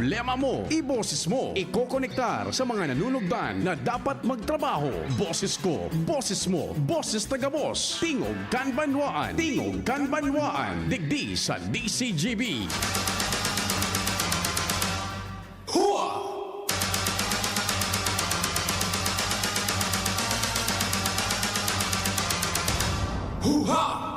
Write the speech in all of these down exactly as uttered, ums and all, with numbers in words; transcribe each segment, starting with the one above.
Problema mo, iboses mo, ikokonektar sa mga nanunugdan na dapat magtrabaho. Boses ko, boses mo, boses taga-Boss. Tingog kan Banwaan, Tingog kan Banwaan, digdi sa D C G B. Hua! Huha!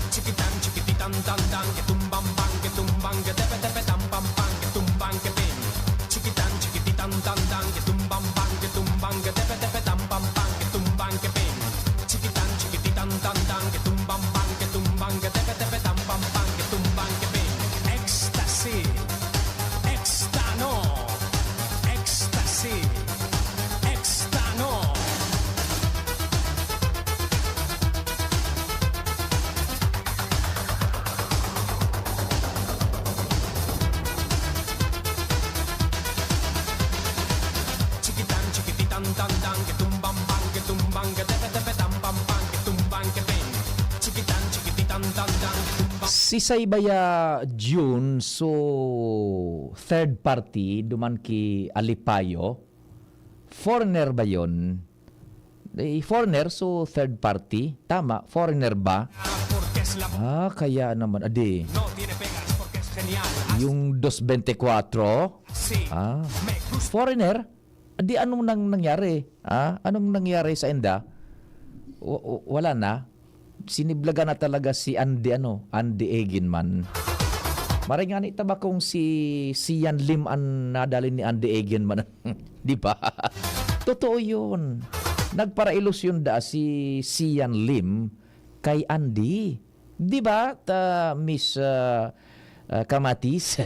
Chikitan, chikititan, tan, tan, ke tumbang, bang, ke tumbang, ke tepe, tepe, tam, pam, pam, ke tumbang, ke ping. Chikitan, chikititan, tan, tan, ke tumbang, bang, ke tumbang, ke tepe, tepe, tam, pam, pam, ke tumbang, ke ping. Chikitan, chikititan, tan, tan, ke tumbang, bang, ke tumbang, ke tepe, tepe, tam, pam, pam, ke tumbang, ke ping. Ecstasy, Extano, Ecstasy, Extano. Chikitan, chikititan, tan, tan, ke tumbang, bang, ke tumbang, ke tepe, tepe, tam, pam, pam, ke tumbang, ke ping. Chikitan, chikititan, tan, tan, ke tumbang. Si Saibaya June, so third party, duman ki Alipayo. Foreigner ba yon? Eh, foreigner, so third party. Tama, foreigner ba? Ah, kaya naman, adi. Yung dos bente kwatro, ah, foreigner? Adi, anong nang nangyari? Ah, anong nangyari sa inda? W- w- wala na? Siniblagan na talaga si Andy, ano, Andy Eginman. Maray nga ni ta ba kung si Sian Lim an nadali ni Andy Eginman? Di ba? Totoo yun. Nagpara-ilusyon da si Sian Lim kay Andy. Di ba, ta, Miss, ah, ah, Kamatis?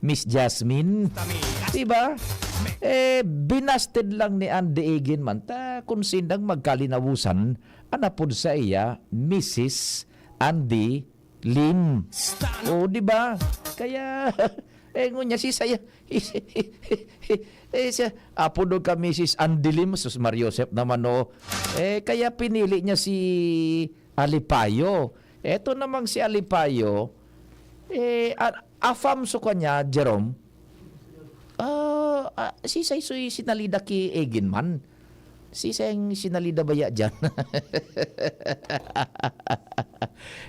Miss Jasmine? Di ba? Eh, binasted lang ni Andy Eginman ta kung sindang magkalinabusan, an apod saiya, Missus Andy Lim. O, di ba? Kaya, eh, ngunya si saya, eh, siya, apodo ka Missus Andy Lim, sus, Mar Joseph naman, no? Eh, kaya pinili niya si Alipayo. Eto namang si Alipayo, eh, a-, afam so kanya, Jerome. Ah, ah, si Saysoy sinalida ki Eginman. Si Seng sinalida baya diyan.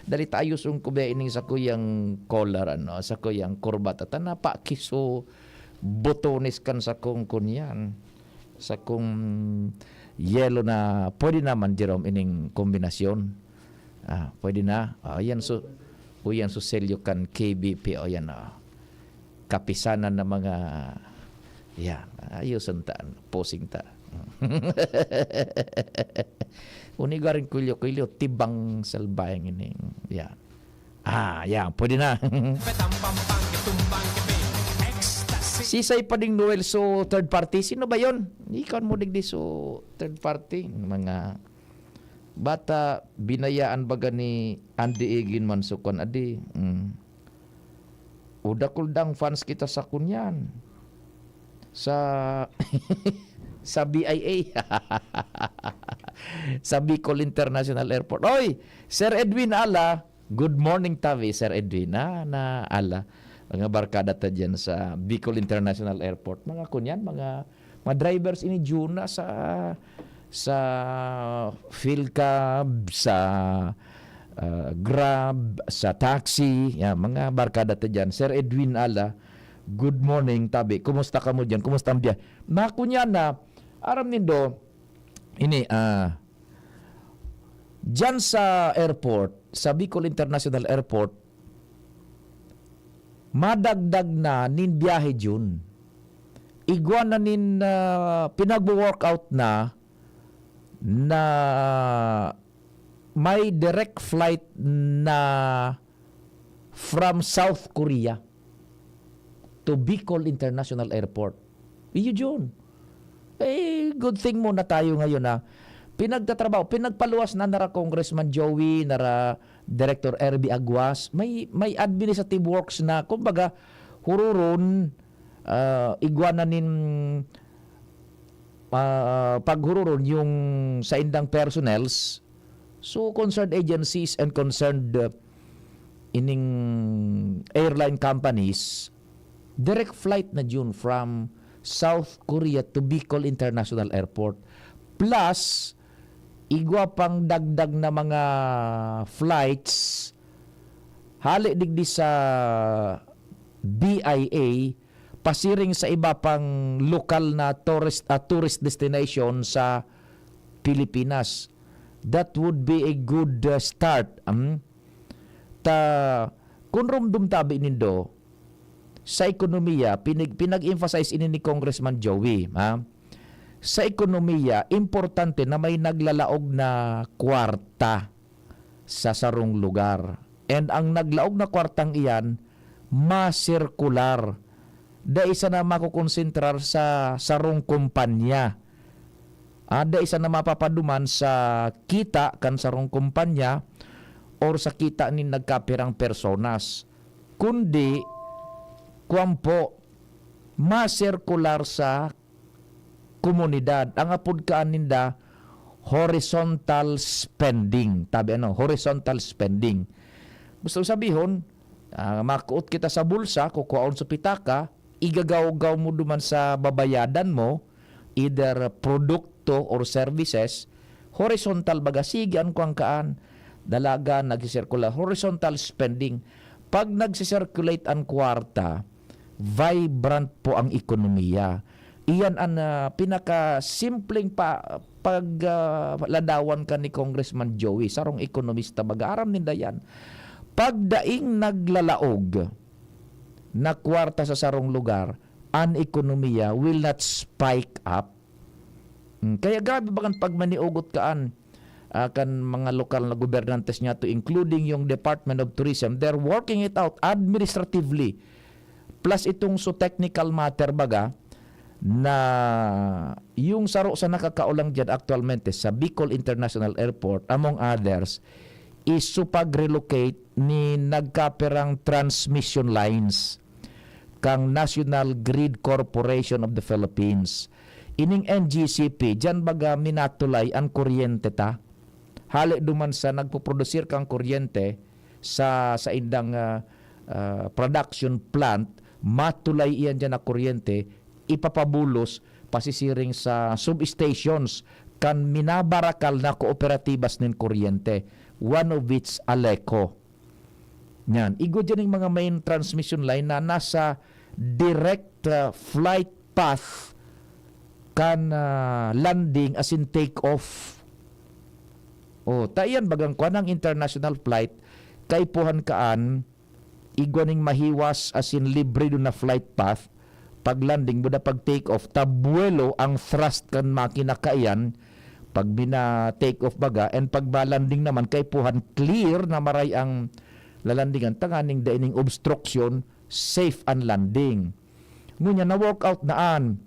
Dali ta ayuson ko ba ining sakuyang collar, ano, sakuyang korbata. Ta napakiso botones kan sakong kunyan. Sakong yellow na, pwede naman, Jerome, ining kombinasyon. Ah, pwede na. Ah, yan so, o yan so selyo kan K B P. O yan, ah. Kapisanan na mga, yan. Ayuson ta, posing ta. Unigaring kulyo-kulyo, tibang salbayang ining. Yan. Ah, yan. Pwede na. Sisay pa ding Noel, so third party. Sino ba yon? Ikaw mo digdi, so third party. Mga bata, binayaan baga ni Andy Eginman so kwan, adi. Mm. O, dakul dang fans kita sa kunyan. Sa, sa B I A. Sa Bicol International Airport. Oy, Sir Edwin Ala, good morning, tabi, Sir Edwin. Ah, na, ala. Mga barkada ta dyan sa Bicol International Airport. Mga kunyan, mga, mga drivers ini, Juna, sa, sa Philcab, sa, ah, Grab, sa taxi. Yan, mga barkada ta dyan. Sir Edwin Ala, good morning, tabi. Kumusta kamo dyan? Kumusta ang biyahe? Mga kunyan na, aram nindo, ini, ah, Diyan sa airport, sa Bicol International Airport, madagdag na nin biyahe, Jun. Igwa na nin, ah, pinagwo-workout na, na may direct flight na from South Korea to Bicol International Airport. Iyo, Jun. Eh, good thing muna tayo ngayon na pinagtatrabaho, pinagpaluwas na nara Congressman Joey, nara Director Erby Aguas. May, may administrative works na, kumbaga, hururon, ah, igwa na nin, ah, paghururon yung saindang personnels. So, concerned agencies and concerned, uh, ining airline companies, direct flight na dyan from South Korea to Bicol International Airport. Plus, igwa pang dagdag na mga flights hale digdi sa B I A, pasiring sa iba pang lokal na tourist, ah, tourist destination sa Pilipinas. That would be a good, uh, start. Hmm? Ta, kun rumdom tabi nindo, sa ekonomiya, pinag-, pinag-emphasize ini ni Congressman Joey, ha? Sa ekonomiya, importante na may naglalaog na kwarta sa sarong lugar. And ang naglaog na kwartang iyan, masirkular. Dai sana makokonsentrar sa sarong kumpanya. Ah, dai sana mapapaduman sa kita kan sarong kumpanya or sa kita nin nagkapirang personas. Kundi, kuwan po, masirkular sa komunidad. Ang apod kaan ninda, horizontal spending. Tabi ano, horizontal spending. Gusto sabihon, ah, makuot kita sa bulsa, kukuhaon sa pitaka, igagawgaw mo duman sa babayadan mo, either produkto or services, horizontal baga, sige an kuwan kaan, dalagan, nagsisirkular, horizontal spending. Pag nagsisirculate an kwarta, vibrant po ang ekonomiya. Iyan an, ah, pinakasimpleng pa-, pag, ah, ladawan ka ni Congressman Joey, sarong ekonomista baga, aram ninda yan. Pag daing naglalaog na kwarta sa sarong lugar, an ekonomiya will not spike up. Hmm, kaya grabe bagan pag maniugot kaan, ah, kan mga lokal na gobernantes niya to, including yung Department of Tourism, they're working it out administratively. Plus itong so technical matter baga, na yung saro sa nakakaolang dyan aktualmente sa Bicol International Airport, among others, is so pag-relocate ni nagkapirang transmission lines kang National Grid Corporation of the Philippines. Ining N G C P, dyan baga minatulay an kuryente ta. Hale duman sa nagpoprodusir kang kuryente sa, sa indang, ah, ah, production plant, matulay iyan dyan na kuryente, ipapabulos, pasisiring sa substations kan minabarakal na kooperatibas nin kuryente, one of which Aleco. Yan. Igwa dyan yung mga main transmission line na nasa direct, ah, flight path kan, ah, landing as in take off. Oh, ta iyan bagang kuwan ang international flight, kaipuhan kaan, igwa ning mahiwas as in libre doon na flight path, pag landing, buda pag take off, tabuelo ang thrust kan makina kaiyan, pag bina take off baga, and pag ba landing naman, kaipuhan clear na maray ang lalandingan, tanganing daining obstruction, safe an landing. Ngunyan, na-walk out na an,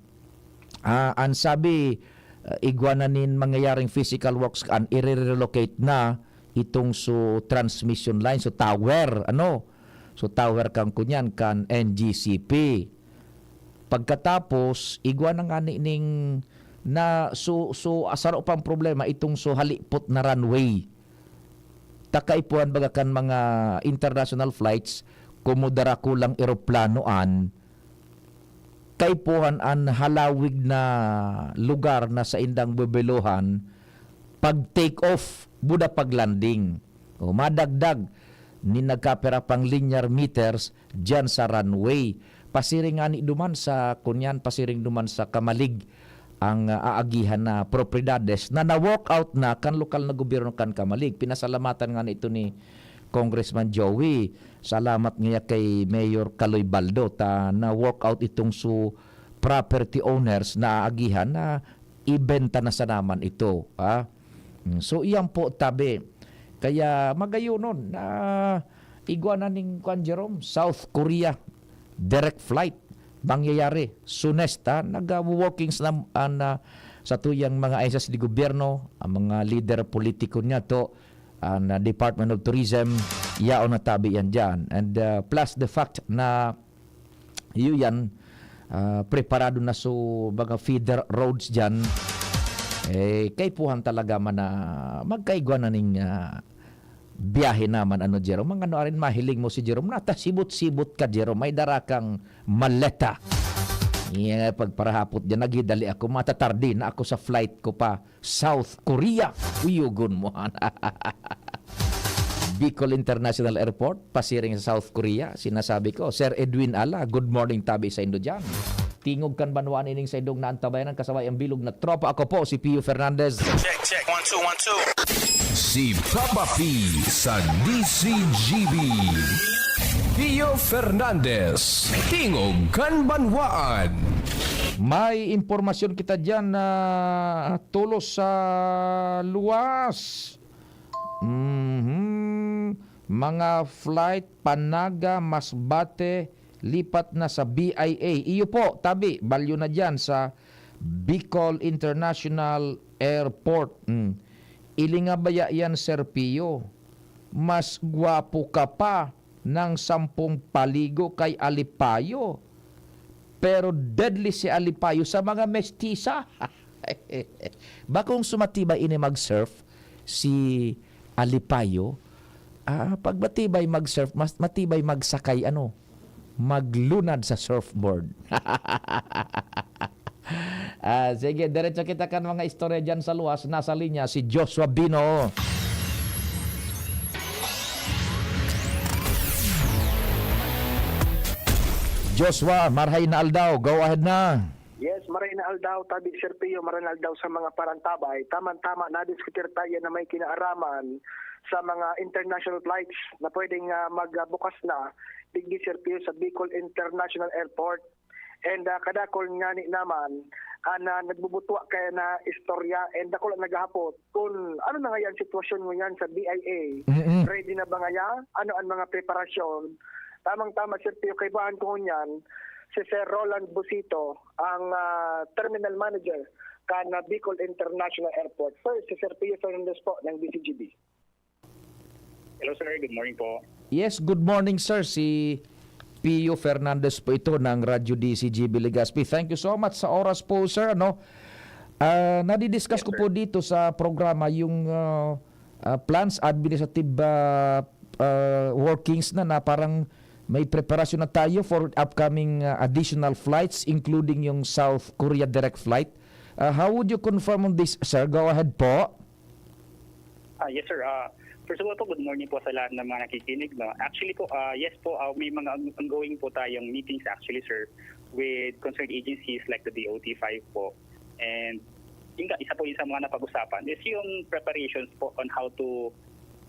ah, an sabi, ah, igwa na nin mangyayaring physical works, an i-relocate na itong so transmission line, so tower, ano? So tower kan kunyan, kan N G C P. Pagkatapos, igwa na nga ni ning na so, so, asaro pang problema itong so halipot na runway. Ta kaipuhan baga kan mga international flights, komo darakulang eroplano an, kaipuhan an halawig na lugar na saindang bebelohan pag take off, buda pag landing. O, madagdag ni nagkapira pang linear meters diyan sa runway. Pasiring ngani duman sa, kunyan, pasiring duman sa Camalig ang, ah, aagihan na propiedades na na-walk out na kan lokal na gobyerno kan Camalig. Pinasalamatan ngani ito ni Congressman Joey. Salamat ngaya kay Mayor Kaloy Baldo ta na-walk out itong su property owners na aagihan na ibenta na sana man ito, ha? Mm, so, iyan po, tabi. Kaya magayonon na igwa na ning, kwan, Jerome, South Korea, direct flight. mangyayari. Soonest, ha, nag-workings na an, ah, satuyang mga ahensya de gobyerno, ang mga lider politiko niyato, an, ah, Department of Tourism, yaon na tabi yan diyan. And, ah, plus the fact na iyo yan, ah, preparado na so mga feeder roads diyan, eh, kaipuhan talaga man na magkaigwa na ning, ah, biyahe naman, ano, Jerome? Ang ano arin, mahiling mo si Jerome, natasibot-sibot ka, Jerome, may dara kang maleta. Iya, pagparahapot diyan, nagidali ako, matatarde na ako sa flight ko pa South Korea. Uyogon mo, han. Bicol International Airport, pasiring sa South Korea. Sinasabi ko, Sir Edwin Ala, good morning tabi saindo diyan. Tingog kan banwaan ining saindong naantabayanan, kasabay ang bilog na tropa. Ako po, si Pio Fernandez. Check, check. One, two, one, two. Si Papa P sa D C G B. Pio Fernandez, Tingog kan Banwaan. May impormasyon kita diyan na tulos sa luwas. Mhm. Mga flight pa Naga, Masbate, lipat na sa B I A. Iyo po, tabi, balyo na diyan sa Bicol International Airport. Mm. Ilinga baya yan, Sir Pio? Mas gwapo ka pa ng sampung paligo kay Alipayo. Pero deadly si Alipayo sa mga mestisa. Bakong sumatibay ini mag-surf si Alipayo, ah, pag matibay mag-surf, mas matibay magsakay, ano, maglunad sa surfboard. Ah, sige, diretso kita kan mga istorya diyan sa luwas. Nasa linya si Joshua Bino. Joshua, marhay na aldaw. Go ahead na. Yes, maray na aldaw, tabi Sir Pio, maray na aldaw sa mga parantabay. Tama-tama, nadiskutir tayo na may kinaaraman sa mga international flights na pwedeng, ah, magbukas na digdi, Sir Pio, sa Bicol International Airport. And, ah, kadakol nga ni naman, ah, na nagbubutwa kaya na istorya and dakul ang naghahapot kung ano na ngayon ang sitwasyon ngunyan sa B I A. Mm-mm. Ready na ba ngaya? Ano ang mga preparasyon? Tamang-tama, Sir Pio, kaibahan ko ngunyan, si Sir Roland Busito, ang, ah, terminal manager kan, ah, Bicol International Airport. First, si Sir Pio Fernandez po ng D C G B. Hello, sir. Good morning po. Yes, good morning, sir. Si Pio Fernandez po ito ng Radyo D C G B Legazpi. Thank you so much sa oras po, sir. Ano, ah, nadidiscuss Yes, ko sir. po dito sa programa yung, ah, ah, plans, administrative, ah, ah, workings na, na parang may preparasyon na tayo for upcoming, ah, additional flights, including yung South Korea direct flight. Ah, how would you confirm on this, sir? Go ahead po. Ah, yes, sir. Ah, first of all po, good morning po sa lahat ng mga nakikinig, no? Actually po, ah, yes po, ah, may mga on-, ongoing po tayong meetings actually, sir, with concerned agencies like the D O T five po. And yun nga, isa po yun sa mga napag-usapan is yung preparations po on how to,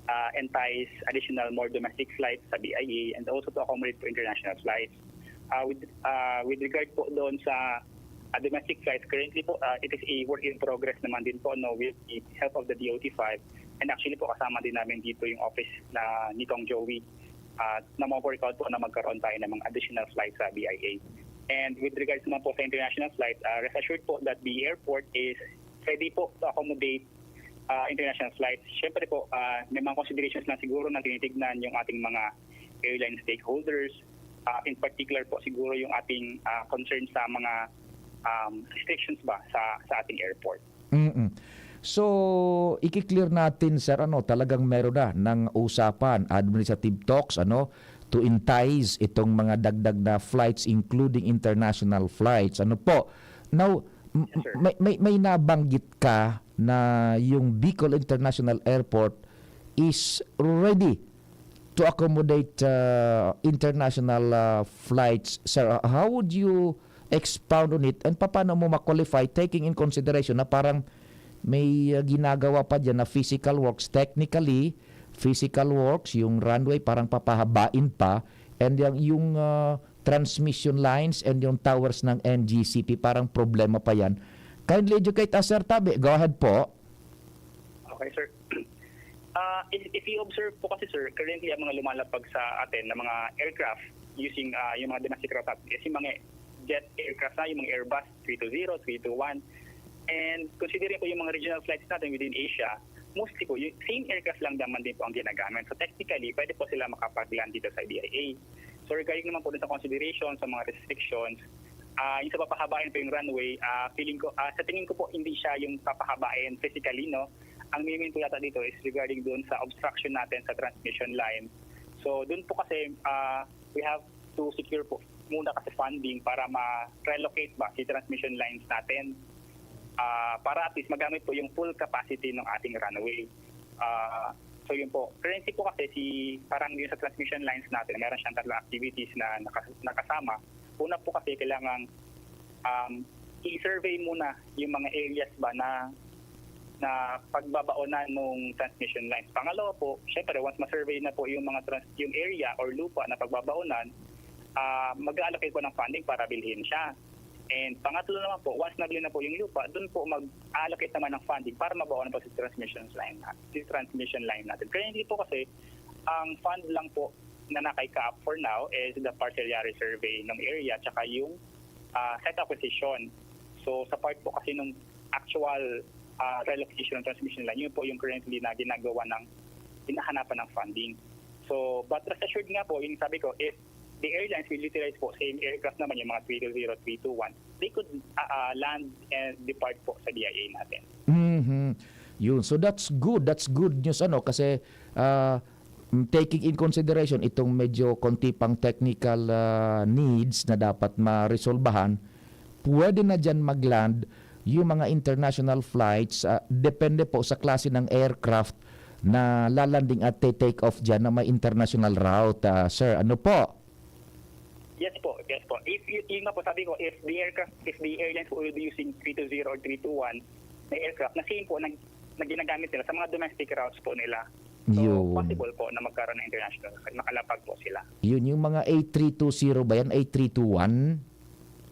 ah, entice additional more domestic flights sa B I A and also to accommodate po international flights. Ah, with, ah, with regard po doon sa, ah, domestic flights, currently po, ah, it is a work in progress naman din po, no, with the help of the D O T five. And actually po, kasama din namin dito yung office na nitong Joey, ah, na ma-work out po na magkaroon tayo ng mga additional flights sa B I A. And with regards naman po sa international flights, ah, rest assured po that the airport is ready po to accommodate, ah, international flights. Siyempre po, ah, may mga considerations lang siguro na tinitignan yung ating mga airline stakeholders, ah, in particular po siguro yung ating, ah, concern sa mga, um, restrictions ba sa, sa ating airport. Mm. So, iki-clear natin, sir, ano, talagang meron na ng usapan, administrative talks, ano, to entice itong mga dagdag na flights, including international flights. Ano po? Now, m- Yes, sir. may, may, may nabanggit ka na yung Bicol International Airport is ready to accommodate, uh, international, uh, flights, sir. Uh, how would you expound on it and paano mo ma-qualify, taking in consideration na parang may, uh, ginagawa pa diyan na physical works? Technically, physical works, yung runway parang papahabain pa, and yung, yung, uh, transmission lines and yung towers ng N G C P, parang problema pa yan. Kindly educate us, Sir Tabi. Go ahead po. Okay, sir. Ah, if, if you observe po kasi, sir, currently ang mga lumalapag sa atin na mga aircraft using, ah, yung mga domestic route, kasi mga jet aircraft na, yung mga Airbus three two zero, three two one. And considering po yung mga regional flights natin within Asia, mostly po, yung same aircraft lang naman din po ang ginagamit. So technically, pwede po sila makapag-land dito sa D I A. So regarding naman po dun sa consideration sa mga restrictions, ah, yung sa papahabain po yung runway, ah, feeling ko, ah, sa tingin ko po, hindi siya yung papahabain physically, no? Ang main po yata dito is regarding dun sa obstruction natin sa transmission line. So dun po kasi, ah, we have to secure po muna kasi funding para ma-relocate ba si transmission lines natin. Ah, para at least magamit po yung full capacity ng ating runway. Ah, so yun po. Currently po kasi si, parang yun sa transmission lines natin, meron siyang tatlong activities na naka-, nakasama. Una po kasi kailangan, um, i-survey muna yung mga areas ba na, na pagbabaonan ng transmission lines. Pangalawa po, syempre, once ma-survey na po yung mga trans-, yung area or lupa na pagbabaonan, ah, mag-allocate po ng funding para bilhin siya. And pangatlo naman po, once nabili na po yung lupa, dun po mag-allocate naman ng funding para mabaon po si transmission line na, si transmission line natin. Currently po kasi, ang fund lang po na naka-CAAP for now is the parcel yard survey ng area tsaka yung, ah, site acquisition. So sa part po kasi ng actual, ah, relocation ng transmission line, yun po yung currently na ginagawa ng, hinahanapan ng funding. So, but rest assured nga po, yung sabi ko, if the airlines will utilize po same aircraft naman, yung mga three two zero, three two one, they could, ah, ah, land and depart po sa D I A natin. Mhm. Yun. So that's good. That's good news, ano, kasi, ah, mm, taking in consideration itong medyo konti pang technical, ah, needs na dapat maresolbahan, pwede na diyan mag-land yung mga international flights, ah, depende po sa klase ng aircraft na lalanding at te-take off diyan na may international route, ah, sir. Ano po? Yes po, yes po. If y-, yun nga po sabi ko, if the aircraft, if the airlines will be using three two zero or three two one na aircraft na same po na, na ginagamit nila sa mga domestic routes po nila. So, Yun. Possible po na magkaroon ng international, makalapag po sila. Yun, yung mga A three two zero ba yan? A three two one?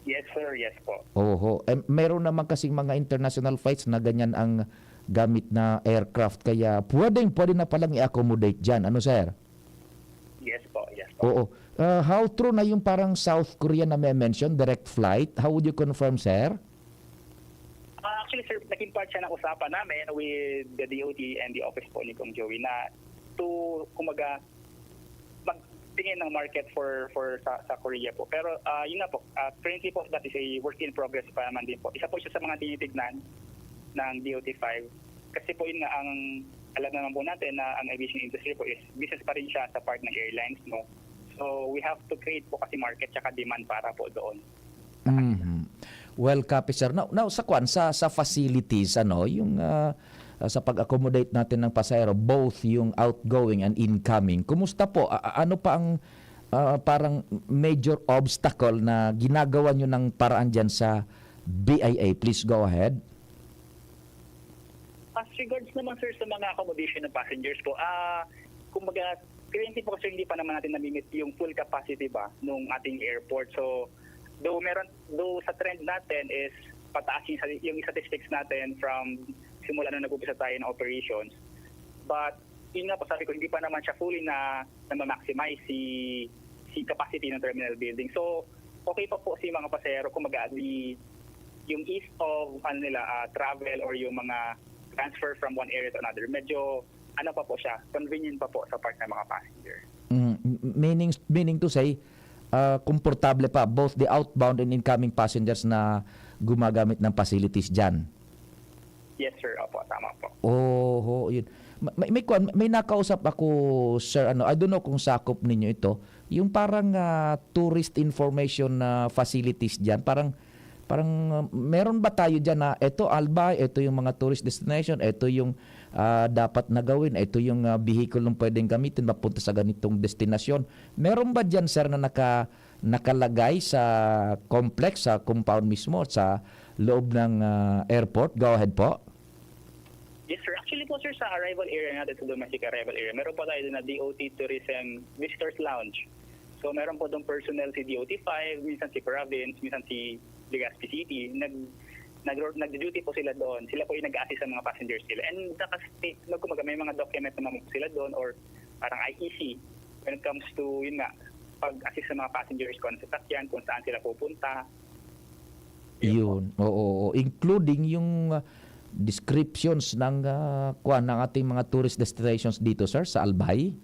Yes sir, yes po. Oho. Eh, meron naman kasing mga international flights na ganyan ang gamit na aircraft. Kaya pwedeng, pwede na palang i-accommodate dyan. Ano, sir? Yes po, yes po. Oo. Ah, how true na yung parang South Korea na may mention, direct flight? How would you confirm, sir? Ah, actually sir, naging part siya ng usapan namin with the D O T and the office po ni Kong Joey na to, kumaga, magtingin ng market for for sa, sa Korea po. Pero ah, yun nga po, ah, currently po that is a work in progress pa naman din po. Isa po siya sa mga tinitignan ng D O T five. Kasi po yun nga ang alam naman po natin na ang aviation industry po is business pa rin siya sa part ng airlines, no? So we have to create po kasi market tsaka demand para po doon. Mhm. Well, copy, sir. Now, now sa kwan, sa, sa facilities, ano, yung ah, ah, sa pag-accommodate natin ng pasahero, both yung outgoing and incoming, kumusta po? A- a- ano pa ang ah, parang major obstacle na ginagawa nyo ng paraan dyan sa B I A? Please go ahead. As regards naman sir sa mga accommodation ng passengers po, ah, kumbaga, currently po kasi hindi pa naman natin namimit yung full capacity ba nung ating airport. So, though meron, though sa trend natin is pataas yung, yung statistics natin from simula nung nag-umpisa tayo ng operations. But, yun nga po, sabi ko, hindi pa naman siya fully na, na ma-maximize si, si capacity ng terminal building. So, okay pa po si mga pasahero kung mag-agree yung ease of ano nila, ah, travel or yung mga transfer from one area to another. Medyo ano pa po siya, convenient pa po sa part ng mga passenger. Mm, m- meaning, meaning to say, ah, komportable pa both the outbound and incoming passengers na gumagamit ng facilities dyan? Yes sir, opo, tama po. Oho, yun. Ma- May, may, kwan, may nakausap ako, sir, ano, I don't know kung sakop ninyo ito, yung parang ah, tourist information na facilities dyan, parang, parang ah, meron ba tayo dyan na eto, Albay, eto yung mga tourist destination, eto yung ah, dapat na gawin, eto yung ah, vehicle na pwedeng gamitin mapunta sa ganitong destinasyon. Meron ba dyan, sir, na naka, nakalagay sa complex, sa compound mismo, sa loob ng ah, airport? Go ahead po. Yes sir. Actually po sir, sa arrival area natin, sa domestic arrival area, meron po tayo din na D O T Tourism Visitors Lounge. So meron po doon personnel si D O T five, minsan si Province, minsan si Legazpi City. Nag, nag, nag-duty po sila doon. Sila po yung nag-assist sa mga passengers nila. And naka-, kumbaga, may mga document naman po sila doon or parang I E C when it comes to, yun nga, pag-assist sa mga passengers kung ano sasakyan, kung saan sila pupunta. Yun, oo, oo. Including yung, ah, descriptions ng, ah, kuwan, ng ating mga tourist destinations dito, sir, sa Albay?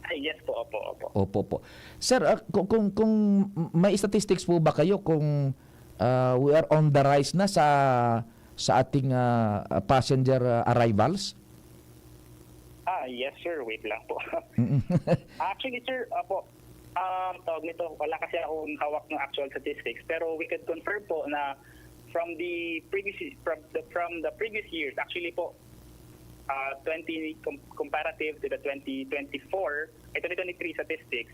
Ay, yes po, opo, opo. Opo po. Sir, ah, kung, kung, kung may statistics po ba kayo kung, ah, we are on the rise na sa sa ating, ah, ah, passenger, ah, arrivals? Ah, yes, sir. Wait lang po. Mm. Actually, sir, opo, um, tawag nito, wala kasi akong hawak ng actual statistics, pero we could confirm po na from the previous from the, from the previous years, actually po, uh, twenty com- comparative to the twenty twenty-four, eh, twenty twenty-three statistics,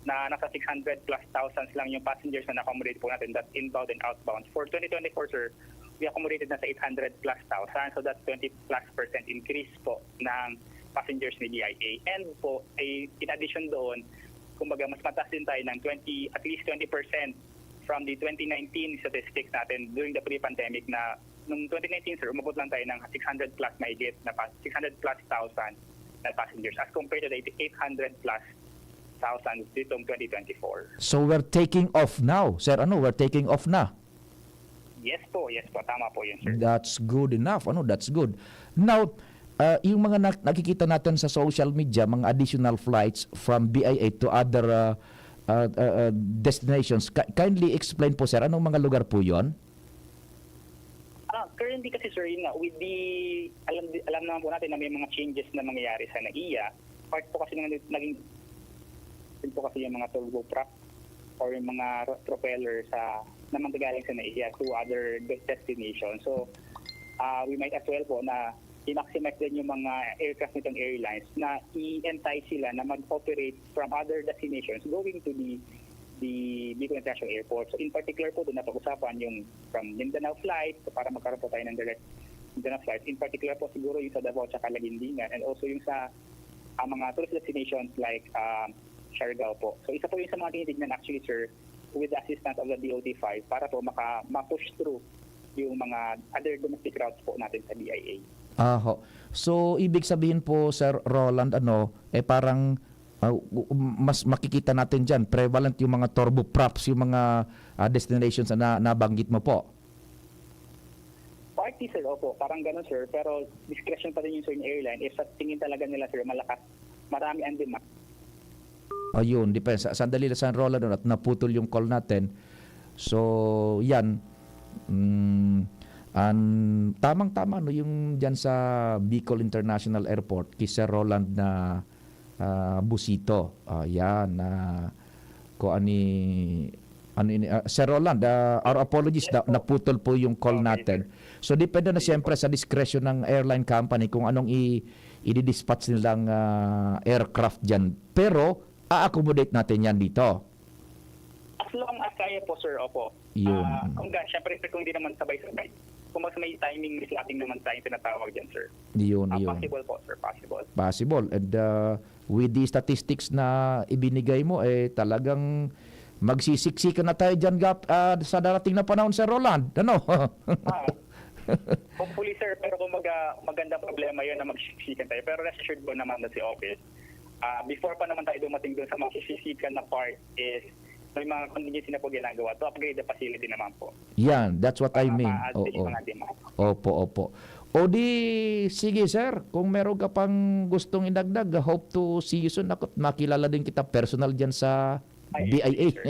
na nasa six hundred plus thousands lang yung passengers na na-accommodate po natin, that inbound and outbound. For twenty twenty-four, sir, we accommodated na sa eight hundred plus thousand. So that's twenty plus percent increase po ng passengers ni B I A. And po, ay, in addition doon, kumbaga, mas mataas din tayo ng twenty, at least twenty percent from the twenty nineteen statistics natin during the pre-pandemic na nung twenty nineteen, sir, umabot lang tayo ng six hundred plus mahigit na pa, six hundred plus thousand na passengers as compared to the eight hundred plus thousand ditong twenty twenty-four. So we're taking off now, sir. Ano, we're taking off na. Yes po, yes po. Tama po yun, sir. That's good enough. Ano, that's good. Now, ah, yung mga nak- nakikita natin sa social media, mga additional flights from B I A to other ah, ah, ah, ah, destinations. Ki- kindly explain po, sir, anong mga lugar po yon? Ah, currently kasi, sir, yun nga, with the, alam, alam naman po natin na may mga changes na mangyayari sa NAIA. Part po kasi ng naging, yun po kasi yung mga turboprop or yung mga ro- propeller sa, na manggagaling sa NAIA to other de- destinations. So, ah, we might as well po na i-maximize din yung mga aircraft nitong airlines na i-entice sila na mag-operate from other destinations going to the the Bicol International Airport. So, in particular po, doon napag-usapan yung from Mindanao flight, so para magkaroon po tayo ng direct Mindanao flight. In particular po, siguro yung sa Davao at Laguindingan, and also yung sa ah, mga tourist destinations like ah, Siargao po. So, isa po yun sa mga tinitignan actually, sir, with the assistance of the D O T five para po maka, ma-push through yung mga other domestic routes po natin sa B I A. Aho. So, ibig sabihin po, Sir Roland, ano, eh parang ah, u- mas makikita natin diyan, prevalent yung mga turboprops, yung mga ah, destinations na nabanggit mo po. Partly, sir, opo, parang ganun, sir. Pero discretion pa rin yung, sir, ng airline. If sa tingin talaga nila, sir, malakas, marami ang demand. Ayun, depende. Sa- Sandali lang, Sir Roland, at naputol yung call natin. So, yan. Mm, an, tamang-tama, no, yung dyan sa Bicol International Airport, kay Sir Roland na ah, Busito. Ah, yan. Ah, ko ani, ano ini, ah, Sir Roland, ah, our apologies, na, naputol po yung call Okay, natin. So, depende na siyempre sa discretion ng airline company kung anong i, i-dispatch nilang ah, aircraft dyan. Pero, a-accommodate natin yan dito. As long as kaya po, sir, opo. Yun. Ah, kung ga, syempre, sir, kung hindi naman sabay-sabay. Kung mas may timing mislatting naman tayo tinatawag dyan, sir. Yun, Ah, yun. Possible po, sir. Possible. Possible. And uh, with the statistics na ibinigay mo, eh, talagang magsisiksikan na tayo dyan, Gap, ah, sa darating na panahon, Sir Roland. Ano? Ah, hopefully, sir, pero kumbaga, magandang problema yun na magsisiksikan tayo. Pero rest assured po naman na si office, ah, before pa naman tayo dumating doon sa magsisiksikan na part is may mga contingency na po ginagawa to upgrade the facility naman po. Yan, that's what I Para mean. ma-address Oo. Mga demand. Opo, opo. O di, sige sir, kung meron ka pang gustong idagdag, hope to see you soon. Ako, makilala din kita personal dyan sa Ay, B I A. sir.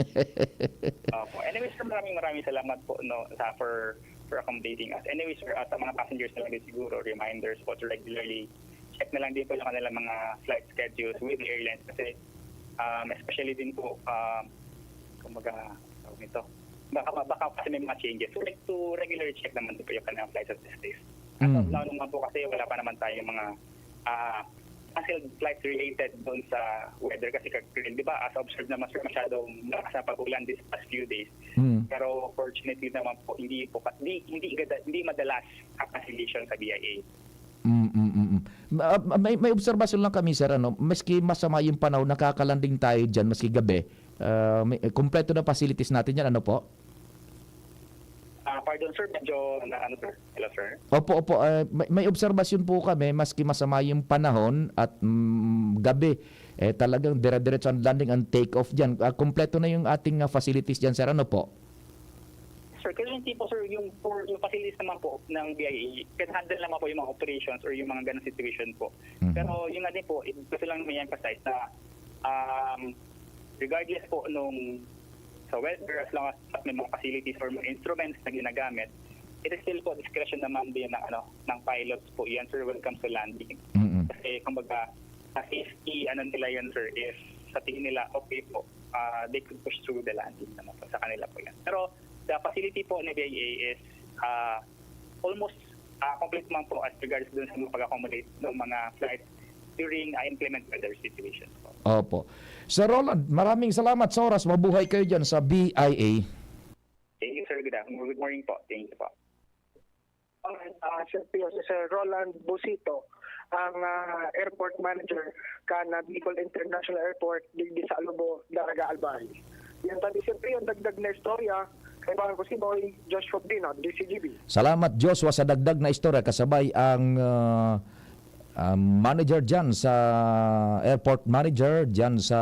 Opo. Anyway, sir, maraming maraming salamat po, no, sa for for accommodating us. Anyway, sir, at sa mga passengers na lang din siguro, reminders po to regularly check na lang din po yung kanilang mga flight schedules with the airlines kasi um, especially din po um, kumbaga tawag nito baka baka kasi may mga changes. So, like, to regularly check naman din po yung kanilang flights at these days. As of Mm. now naman po kasi wala pa naman tayong mga ah canceled flights related doon sa weather kasi kag- di ba as observed naman sir masyadong malakas na pag-ulan this past few days. Mm. Pero fortunately naman po hindi po ka- di, hindi gada- hindi madalas ang cancellation sa B I A. Mm, mm, mm, mm. Ah, may may obserbasyon lang kami sir, ano, maski masama yung panahon, nakakalanding tayo diyan maski gabi. Ah, may, kompleto na facilities natin yan, ano po? Ah, pardon sir, medyo na ano sir? Hello sir. Opo, opo. Ah, may, may obserbasyon po kami, maski masama yung panahon at mm, gabi, eh talagang dire-diretso ang landing, ang take off diyan. Ah, kompleto na yung ating ah, facilities diyan, sir. Ano po? Currently po, sir, yung, for, yung facilities naman po ng B I A, can handle naman po yung mga operations or yung mga ganong situation po. Mhm. Pero yung nga din po, eh, gusto lang may emphasize na um, regardless po nung sa weather, as long as may mga facilities or mga instruments na ginagamit, it is still po discretion naman din ng, ano, ng pilots po yan, sir, when it comes to landing. Mm-mm. Kasi kumbaga, sa safety, ano nila yan, sir, if sa tingin nila, okay po, uh, they could push through the landing naman po sa kanila po yan. Pero the facility po ni B I A is uh, almost uh, complete man po as regards dun sa mga pag-accommodate ng mga flights during uh, inclement weather situations po. Opo. Sir Roland, maraming salamat sa oras. Mabuhay kayo dyan sa B I A. Thank you, sir. Good, afternoon. Good morning po. Thank you po. Alright, uh, Sir Pio, si Sir Roland Busito, ang uh, airport manager kan uh, Bicol International Airport digdi sa Alubo, Daraga, Albay. Yan tabi, Sir Pio, dagdag na istorya, kaibahan ko si Boy Joshua Bino, D C G B. Salamat, Joshua, sa dagdag na istorya. Kasabay ang uh, uh, manager dyan sa airport manager dyan sa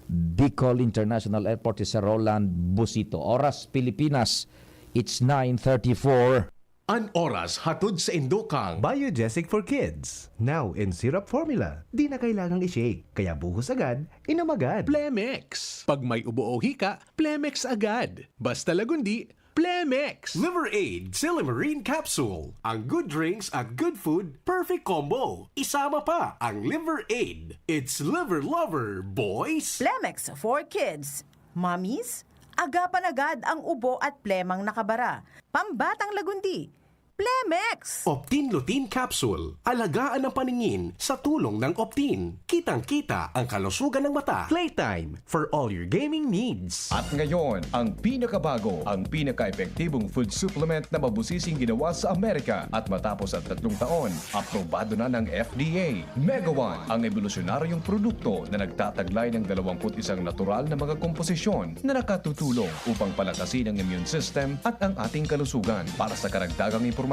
Bicol International Airport, si Sir Roland Busito. Oras Pilipinas, it's nine thirty-four. An oras hatod sa indokang Biogesic for Kids. Now in syrup formula. Di na kailangang i-shake. Kaya buhos agad, inom agad. Plemex. Pag may ubo o hika, Plemex agad. Basta Lagundi, Plemex. Liver Aid Silimarin Capsule. Ang good drinks at good food, perfect combo. Isama pa ang Liver Aid. It's Liver Lover, boys! Plemex for Kids. Mommies, agapan agad ang ubo at plemang nakabara. Pambatang Lagundi. Plemex! Optin Lutein Capsule. Alagaan ang paningin sa tulong ng Optin. Kitang-kita ang kalusugan ng mata. Playtime for all your gaming needs. At ngayon, ang pinakabago, ang pinaka-epektibong food supplement na mabusising ginawa sa Amerika at matapos ang tatlong taon, aprobado na ng F D A. Megawan, ang ebolusyonaryong produkto na nagtataglay ng dalawang put isang natural na mga komposisyon na nakatutulong upang palakasin ang immune system at ang ating kalusugan. Para sa karagdagang impormasyon,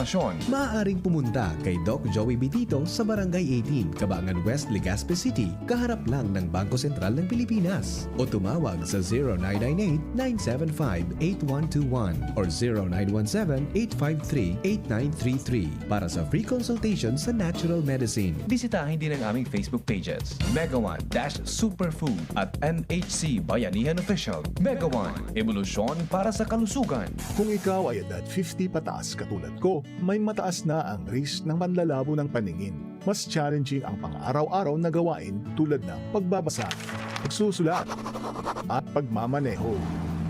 Maaaring pumunta kay Doc Joey Bitito sa Barangay eighteen, Cabangan West, Legazpi City, kaharap lang ng Bangko Sentral ng Pilipinas. O tumawag sa zero nine nine eight, nine seven five, eight one two one or zero nine one seven, eight five three, eight nine three three para sa free consultation sa natural medicine. Bisitahin din ang aming Facebook pages, Megawan dash Superfood at M H C Bayanihan Official. Megawan, ebolusyon para sa kalusugan. Kung ikaw ay edad fifty pataas katulad ko, may mataas na ang risk ng panlalabo ng paningin. Mas challenging ang pang-araw-araw na gawain tulad ng pagbabasa, pagsusulat, at pagmamaneho.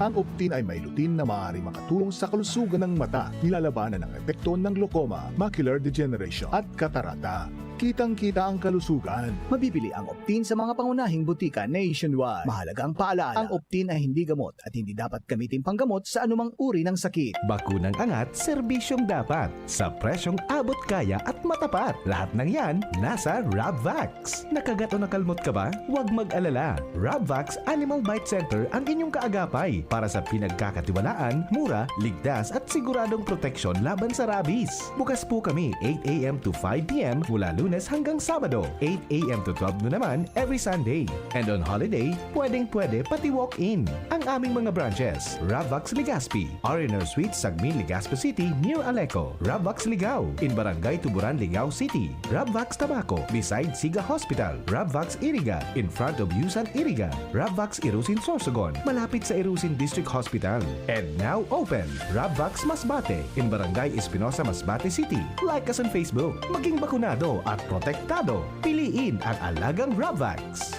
Ang Optin ay may lutein na maaaring makatulong sa kalusugan ng mata, nilalabanan ang epekto ng glaucoma, macular degeneration, at katarata. Kitang-kita ang kalusugan. Mabibili ang Optin sa mga pangunahing butika nationwide. Mahalagang paalala, ang Optin ay hindi gamot at hindi dapat gamitin panggamot sa anumang uri ng sakit. Bakunang angat, serbisyong dapat, sa presyong abot kaya at matapat. Lahat ng yan, nasa Rabvax. Nakagat o nakalmot ka ba? Huwag mag-alala. Rabvax Animal Bite Center ang inyong kaagapay para sa pinagkakatiwalaan, mura, ligtas at siguradong proteksyon laban sa rabies. Bukas po kami eight a.m. to five p.m. mula Lunes hanggang Sabado, eight a.m. to twelve noon naman every Sunday. And on holiday, pwedeng-pwede pati walk-in. Ang aming mga branches, Rabvax Legazpi, R and R Suite, Sagmin, Legazpi City, near Aleco, Rabvax Ligao, in Barangay Tuburan, Ligao City, Rabvax Tabaco, beside Siga Hospital, Rabvax Iriga, in front of Yusan Iriga, Rabvax Irusin Sorsogon, malapit sa Irusin District Hospital. And now open, Rabvax Masbate, in Barangay Espinosa, Masbate City. Like us on Facebook. Maging bakunado at protektado. Piliin ang alagang Rabvax.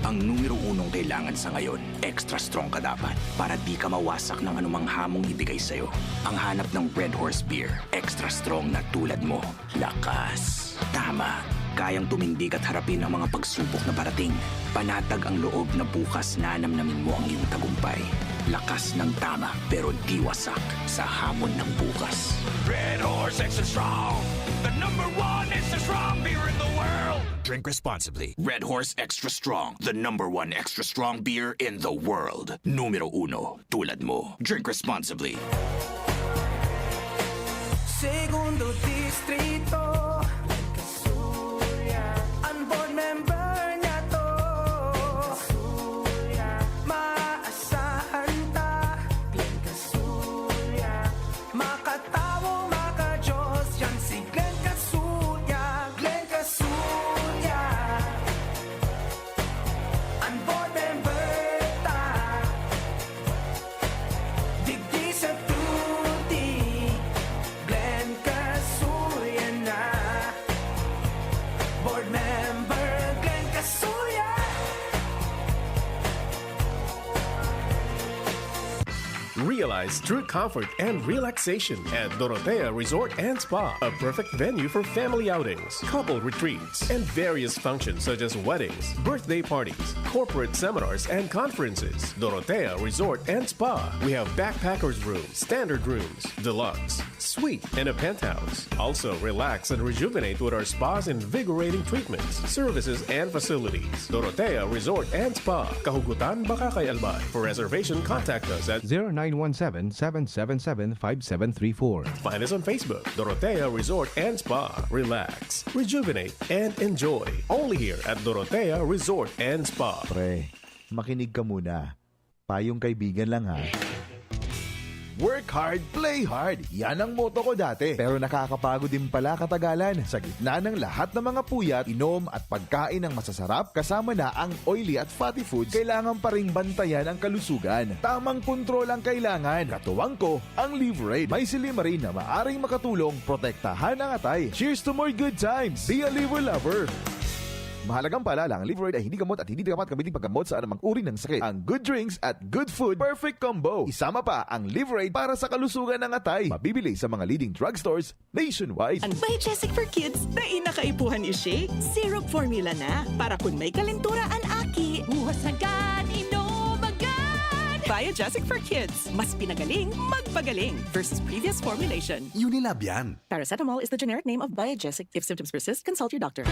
Ang numero unong kailangan sa ngayon, extra strong ka dapat para di ka mawasak ng anumang hamong ibigay sa'yo. Ang hanap ng Red Horse Beer, extra strong na tulad mo. Lakas. Tama. Kayang tumindig at harapin ang mga pagsubok na parating. Panatag ang loob na bukas nanamnamin mo ang iyong tagumpay. Lakas ng Tama, pero di wasak sa hamon ng bukas. Red Horse Extra Strong, the number one extra strong beer in the world. Drink responsibly. Red Horse Extra Strong, the number one extra strong beer in the world. Numero uno, tulad mo. Drink responsibly. Segundo Distrito, Kasuya. Ang board member niya to, Kasuya. Maasahan ta, It's true comfort and relaxation at Dorotea Resort and Spa, a perfect venue for family outings, couple retreats, and various functions such as weddings, birthday parties, corporate seminars, and conferences. Dorotea Resort and Spa. We have backpackers room, standard rooms, deluxe, suite, and a penthouse. Also, relax and rejuvenate with our spa's invigorating treatments, services, and facilities. Dorotea Resort and Spa, Kahugutan, Bacacay, Albay. For reservation, contact us at zero nine one seven, seven seven seven, five seven three four. Find us on Facebook, Dorotea Resort and Spa. Relax, rejuvenate, and enjoy. Only here at Dorotea Resort and Spa. Pre, makinig ka muna. Payong kaibigan lang, ha. Work hard, play hard. Yan ang motto ko dati. Pero nakakapagod din pala katagalan. Sa gitna ng lahat ng mga puyat, inom at pagkain ng masasarap, kasama na ang oily at fatty foods, kailangan pa ring bantayan ang kalusugan. Tamang kontrol ang kailangan. Katuwang ko, ang Liverade. May silymarin na maaring makatulong protektahan ang atay. Cheers to more good times! Be a Liver Lover! Mahalagang paalala, ang Liverade ay hindi gamot at hindi dapat gamitin paggamot sa anumang uri ng sakit. Ang good drinks at good food, perfect combo. Isama pa ang Liverade para sa kalusugan ng atay. Mabibili sa mga leading drugstores nationwide. Ang Biogesic for Kids, dai na kaipuhan i-shake. Syrup formula na, para kun may kalentura an aki, buhos agad, inom agad! Biogesic for Kids, mas pinagaling, magpagaling versus previous formulation. Unilab yan. Paracetamol is the generic name of Biogesic. If symptoms persist, consult your doctor.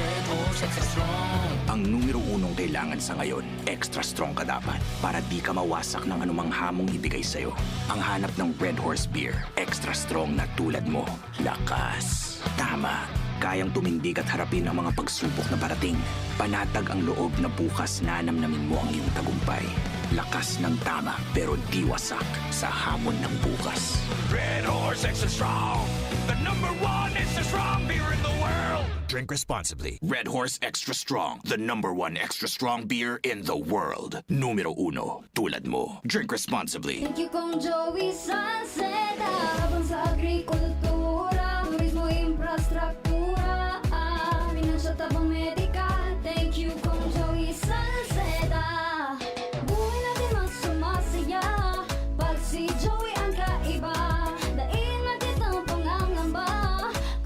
Ang numero unong kailangan sa ngayon, extra strong ka dapat para di ka mawasak ng anumang hamong ibigay sa'yo. Ang hanap ng Red Horse Beer, extra strong na tulad mo. Lakas. Tama. Kayang tumindig at harapin ang mga pagsubok na parating. Panatag ang loob na bukas nanamnamin mo ang iyong tagumpay. Lakas ng tama, pero di wasak sa hamon ng bukas. Red Horse Extra Strong, the number one extra strong beer in the world. Drink responsibly. Red Horse Extra Strong, the number one extra strong beer in the world. Numero uno, tulad mo. Drink responsibly. Thank you, Kong Joey Salceda. Habang sa agrikultura, turismo, infrastruktura, ah, pinansyal, tabang medikal. Thank you, Kong Joey Salceda. Buhay natin mas sumasaya pag si Joey ang kaiba. Dai na kitang pangangamba,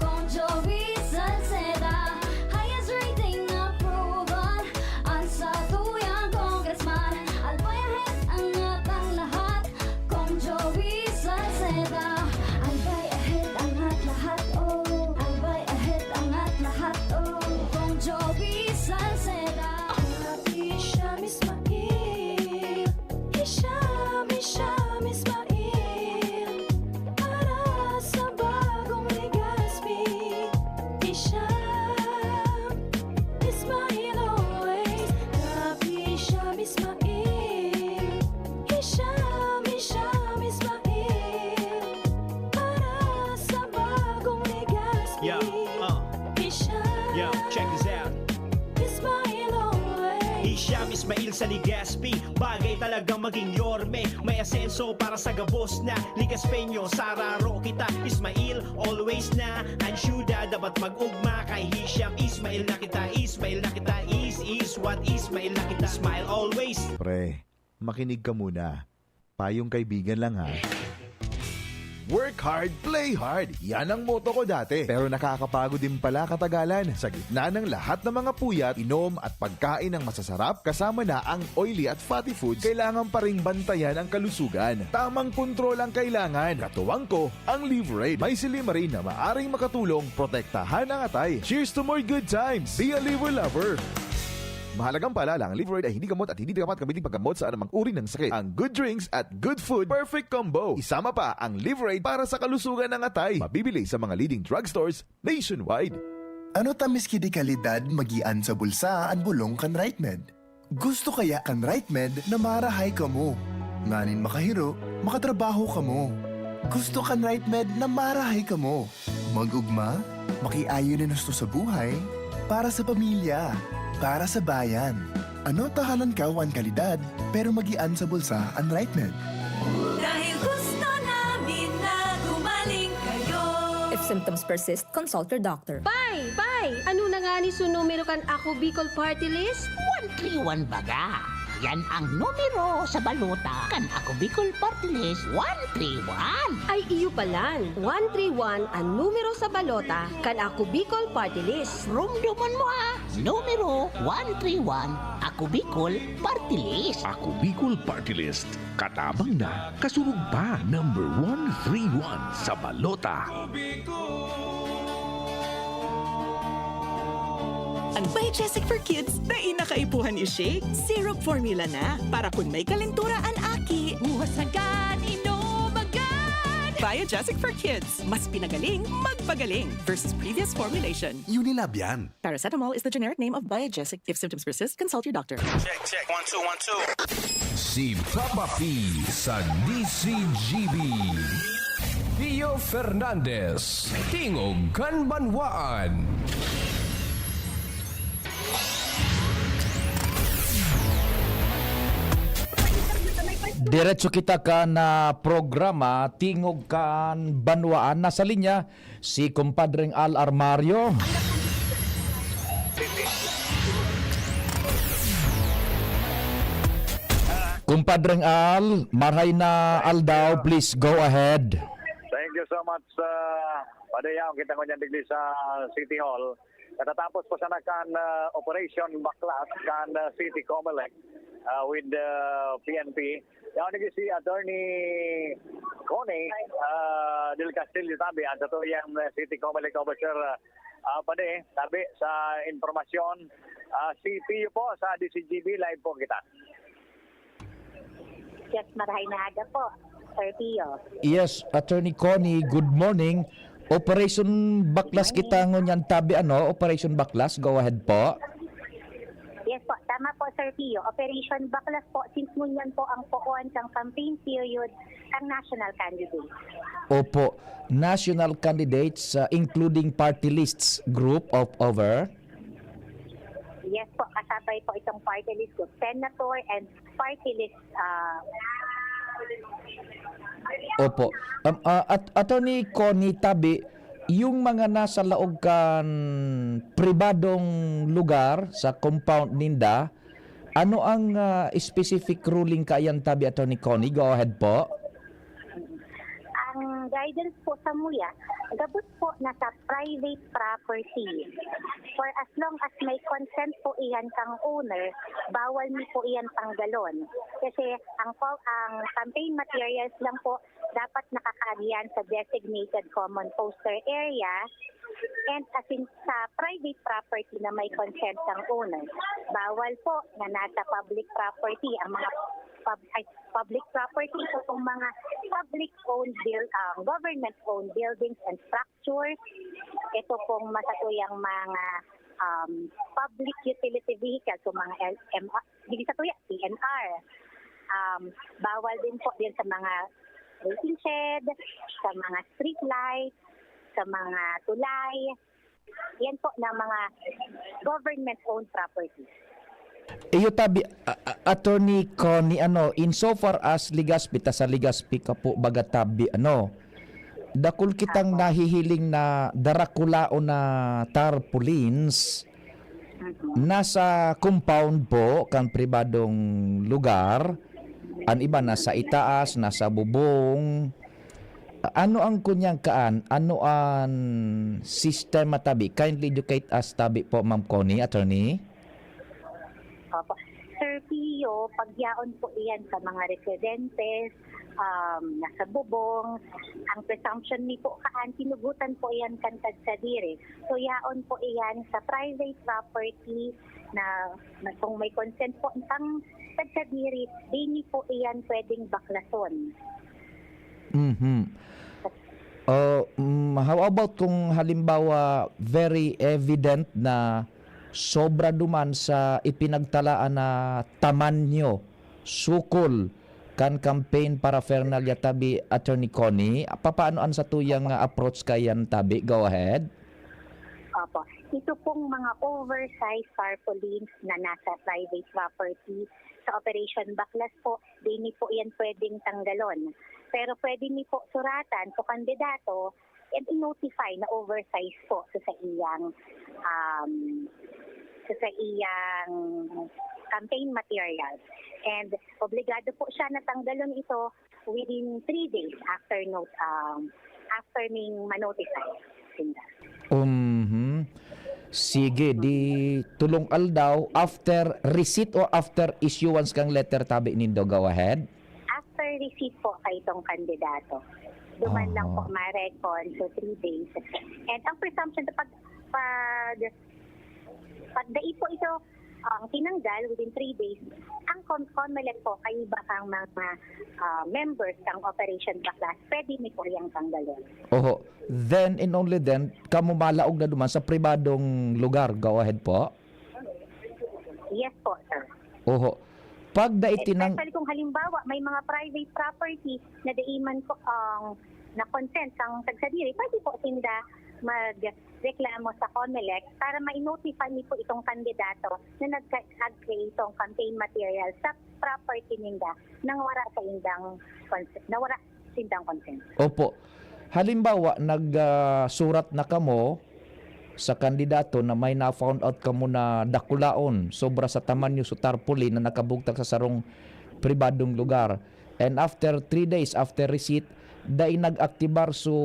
Kong Joey Salceda. Highest rating approval ang satuyang congressman. Albay ahead, angat ang lahat, Kong Joey Salceda. Albay ahead, angat lahat, oh. Albay ahead, angat lahat, oh. Kong Joey Salceda. Grabe siya, Miss Mail. Hisham, Hisham, Miss Mail. Para sa bagong Legazpi. Hisham, Ismail always. Grabe siya, Miss Mail. Hisham, Hisham, Ismail. Para sa bagong Legazpi. Yeah, uh, Hisham, yo, check this out. Ismail always. Hisham Ismail sa Legazpi, bagay talagang maging yorme. May asenso para sa gabos na Legazpeño. Sararo kita, Ismail, always na. Ang syudad dapat mag-ugma kay Hisham Ismail na kita. Ismail na kita, is, is what, Ismail na kita. Smile always. Pre, makinig ka muna. Payong kaibigan lang, ha. Work hard, play hard. Yan ang motto ko dati. Pero nakakapagod din pala katagalan. Sa gitna ng lahat ng mga puyat, inom at pagkain ng masasarap, kasama na ang oily at fatty foods, kailangan pa ring bantayan ang kalusugan. Tamang kontrol ang kailangan. Katuwang ko, ang Liverade. May silymarin na maaring makatulong protektahan ang atay. Cheers to more good times! Be a Liver Lover! Mahalagang paalala, ang Liverade ay hindi gamot at hindi dapat gamitin paggamot sa anumang uri ng sakit. Ang good drinks at good food, perfect combo. Isama pa ang Liverade para sa kalusugan ng atay. Mabibili sa mga leading drugstores nationwide. Ano ta miski di kalidad magian sa bulsa an bolong kan RightMed? Gusto kaya kan RightMed na marahay kamo? Nganing makahiro, makatrabaho kamo. Gusto kan RightMed na marahay kamo? Mag-ugma, makiayon nin husto sa buhay, para sa pamilya, para sa bayan. Ano ta halangkaw an kalidad, pero magian sa bulsa an RightMed? Dahil gusto namin na gumaling kayo. If symptoms persist, consult your doctor. Pay! Pay! Ano na ngani so numero kan Ako Bicol Party List? One three one baga. Yan ang numero sa balota kan Ako Bicol Party List one three one. Ay iyo palan, one three one an numero sa balota kan Ako Bicol Party List. Rumdomon mo ha, numero one three one, Ako Bicol Party List. Ako Bicol Party List, katabang na, kasurog pa. Number one three one sa balota. Ang Biogesic for Kids, dai na kaipuhan i-shake. Syrup formula na, para kun may kalentura an aki. Buhasagan, inom agad! Biogesic for Kids, mas pinagaling, magpagaling versus previous formulation. Unilab yan. Paracetamol is the generic name of Biogesic. If symptoms persist, consult your doctor. Check, check. One, two, one, two. Si Papa P sa D C G B. Pio Fernandez, Tingog kan Banwaan. Diretso kita kan, ah, programa Tingog kan Banwaan. Nasa linya si Kumpadreng Al Armario. Kumpadreng Al, maray na aldaw, please go ahead. Thank you so much, uh, Padayaw. Kita ko niyan digdi sa City Hall. Katatapos po sana kan, uh, Operation Baklas kan, uh, City Comelec, uh, with the P N P. Yaon ni si Attorney Connie, uh, Del Castillo tabi, ang totoo yang, uh, City Comelec Officer, uh, uh, pade, tabi sa impormasyon. Uh, si Pio po sa D C G B, live po kita. Yes, marahay na aga po, Sir Pio. Yes, Attorney Connie, good morning. Operation Baklas kita ngunyan tabi, ano? Operation Baklas, go ahead po. Yes po, tama po, Sir Pio. Operation Baklas po, since ngunyan po ang poon kang campaign period kang national candidate. Opo, national candidates, uh, including party lists group of over. Yes po, kasabay po itong party list group, senator and party list, ah, Opo. Um, ah, at Attorney Connie tabi, yung mga nasa laog kan pribadong lugar sa compound ninda, ano ang, ah, specific ruling kaiyan tabi, Attorney Connie? Go ahead po. Ang guidance po sa muya, gabos po na sa private property. For as long as may consent po iyan kang owner, bawal mi po iyan tanggalon. Kasi ang po, ang campaign materials lang po, dapat nakakaagyan sa designated common poster area and as in sa private property na may consent kang owner. Bawal po na nasa public property ang mga pub-, ay, public property, ito pong mga public-owned buil-, ah, government-owned buildings and structures. Ito pong masatuyang mga, um, public utility vehicles, so mga L M R, digdi sa tuya, P N R. Um, bawal din po din sa mga waiting shed, sa mga street light, sa mga tulay. Yan po na mga government-owned properties. Iyo tabi, a-, a-, Attorney Connie, ano, insofar as Legazpi, ta sa Legazpi ka po baga tabi, ano, dakul kitang Apo. nahihiling na darakulaon na tarpaulins. Mhm. Nasa compound po kan pribadong lugar, an iba nasa itaas, nasa bubong. Ano ang kunyang kaan? Ano an sistema tabi? Kindly educate us tabi po, Ma'am Connie, attorney. Opo. Sir Pio, pagyaon po iyan sa mga residentes, um, nasa bubong, ang presumption ni po kaan, tinugutan po iyan kan tagsadiri. So, yaon po iyan sa private property na, na kung may consent po ang tagsadiri, di ni po iyan pwedeng baklason. Mhm. Oh, mm, how about kung halimbawa very evident na sobra duman sa ipinagtalaan na tamanyo, sukol kan campaign paraphernalia tabi, Attorney Connie? Papaano an satuyang, ah, approach kaiyan tabi? Go ahead. Opo. Ito pong mga oversized tarpaulins na nasa private property, sa Operation Baklas po, di ni po yan pwedeng tanggalon. Pero pwede ni po suratan sa kandidato and i-notify na oversize po sa, sa iyang, um, sa iyang campaign materials. And obligado po siya na tanggalon ito within three days after note, um, after ning ma-notify sinda. Mhm. Sige, di tulong aldaw after receipt o after issuance kang letter tabi nindo, go ahead. After receipt po kay itong kandidato. Duman lang po Aha. ma-reckon, so three days. And ang presumption, pag, pag, pag dai po ito ang tinanggal within three days, ang Com- COMELEC po, kaiba kang mga ah, members ng Operation Baklas, pwede mi po iyang tanggalin. Oho. Then and only then, kamo malaog na duman sa pribadong lugar. Go ahead po. Yes po, sir. Oho. Pag dai tinang... Especially kung halimbawa, may mga private property na dai man po ang na-consent ang tagsadiri, pwede po sinda magreklamo sa COMELEC para ma-notify mi po itong kandidato na nag-create itong campaign material sa property ninda nang wala sa indang consent, na wala sa indang consent. Opo. Halimbawa, nagsurat na kamo sa kandidato na may na-found out kamo na dakulaon, sobra sa tamanyo, so tarpaulin na nakabugtak sa sarong pribadong lugar. And after three days after receipt, dai nag-aktibar so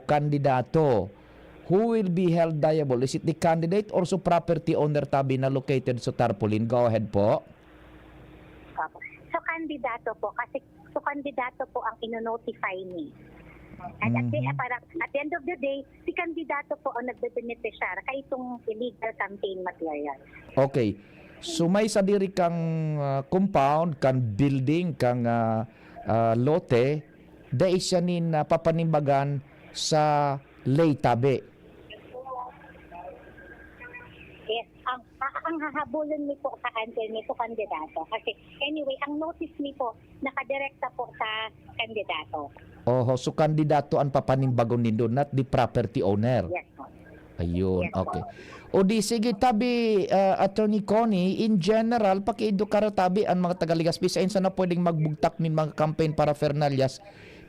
kandidato. Who will be held liable? Is it the candidate or so property owner tabi na located sa tarpaulin? Go ahead po. Opo. So, kandidato po, kasi so kandidato po ang ino-notify ni. At at, the, Mhm. parang, at the end of the day, si kandidato po ang nagbebenepisyar kay itong illegal campaign material. Okay. So may sadiri kang ah, compound, kang building, kang ah, ah, lote, dai siya nin ah, papanimbagan sa ley tabi. Yes, ang, ang hahabulon mi po sa cancel mi po kandidato. Kasi anyway, ang notice mi po nakadirekta po sa kandidato. Oho, so kandidato ang papanimbagon nindo, not the property owner. Yes po. Ayun, Yes po. Okay. O di sige tabi, ah, Attorney Connie, in general, pakiedukar tabi ang mga taga Legazpi, sain sana pwedeng magbugtak nin mga campaign paraphernalias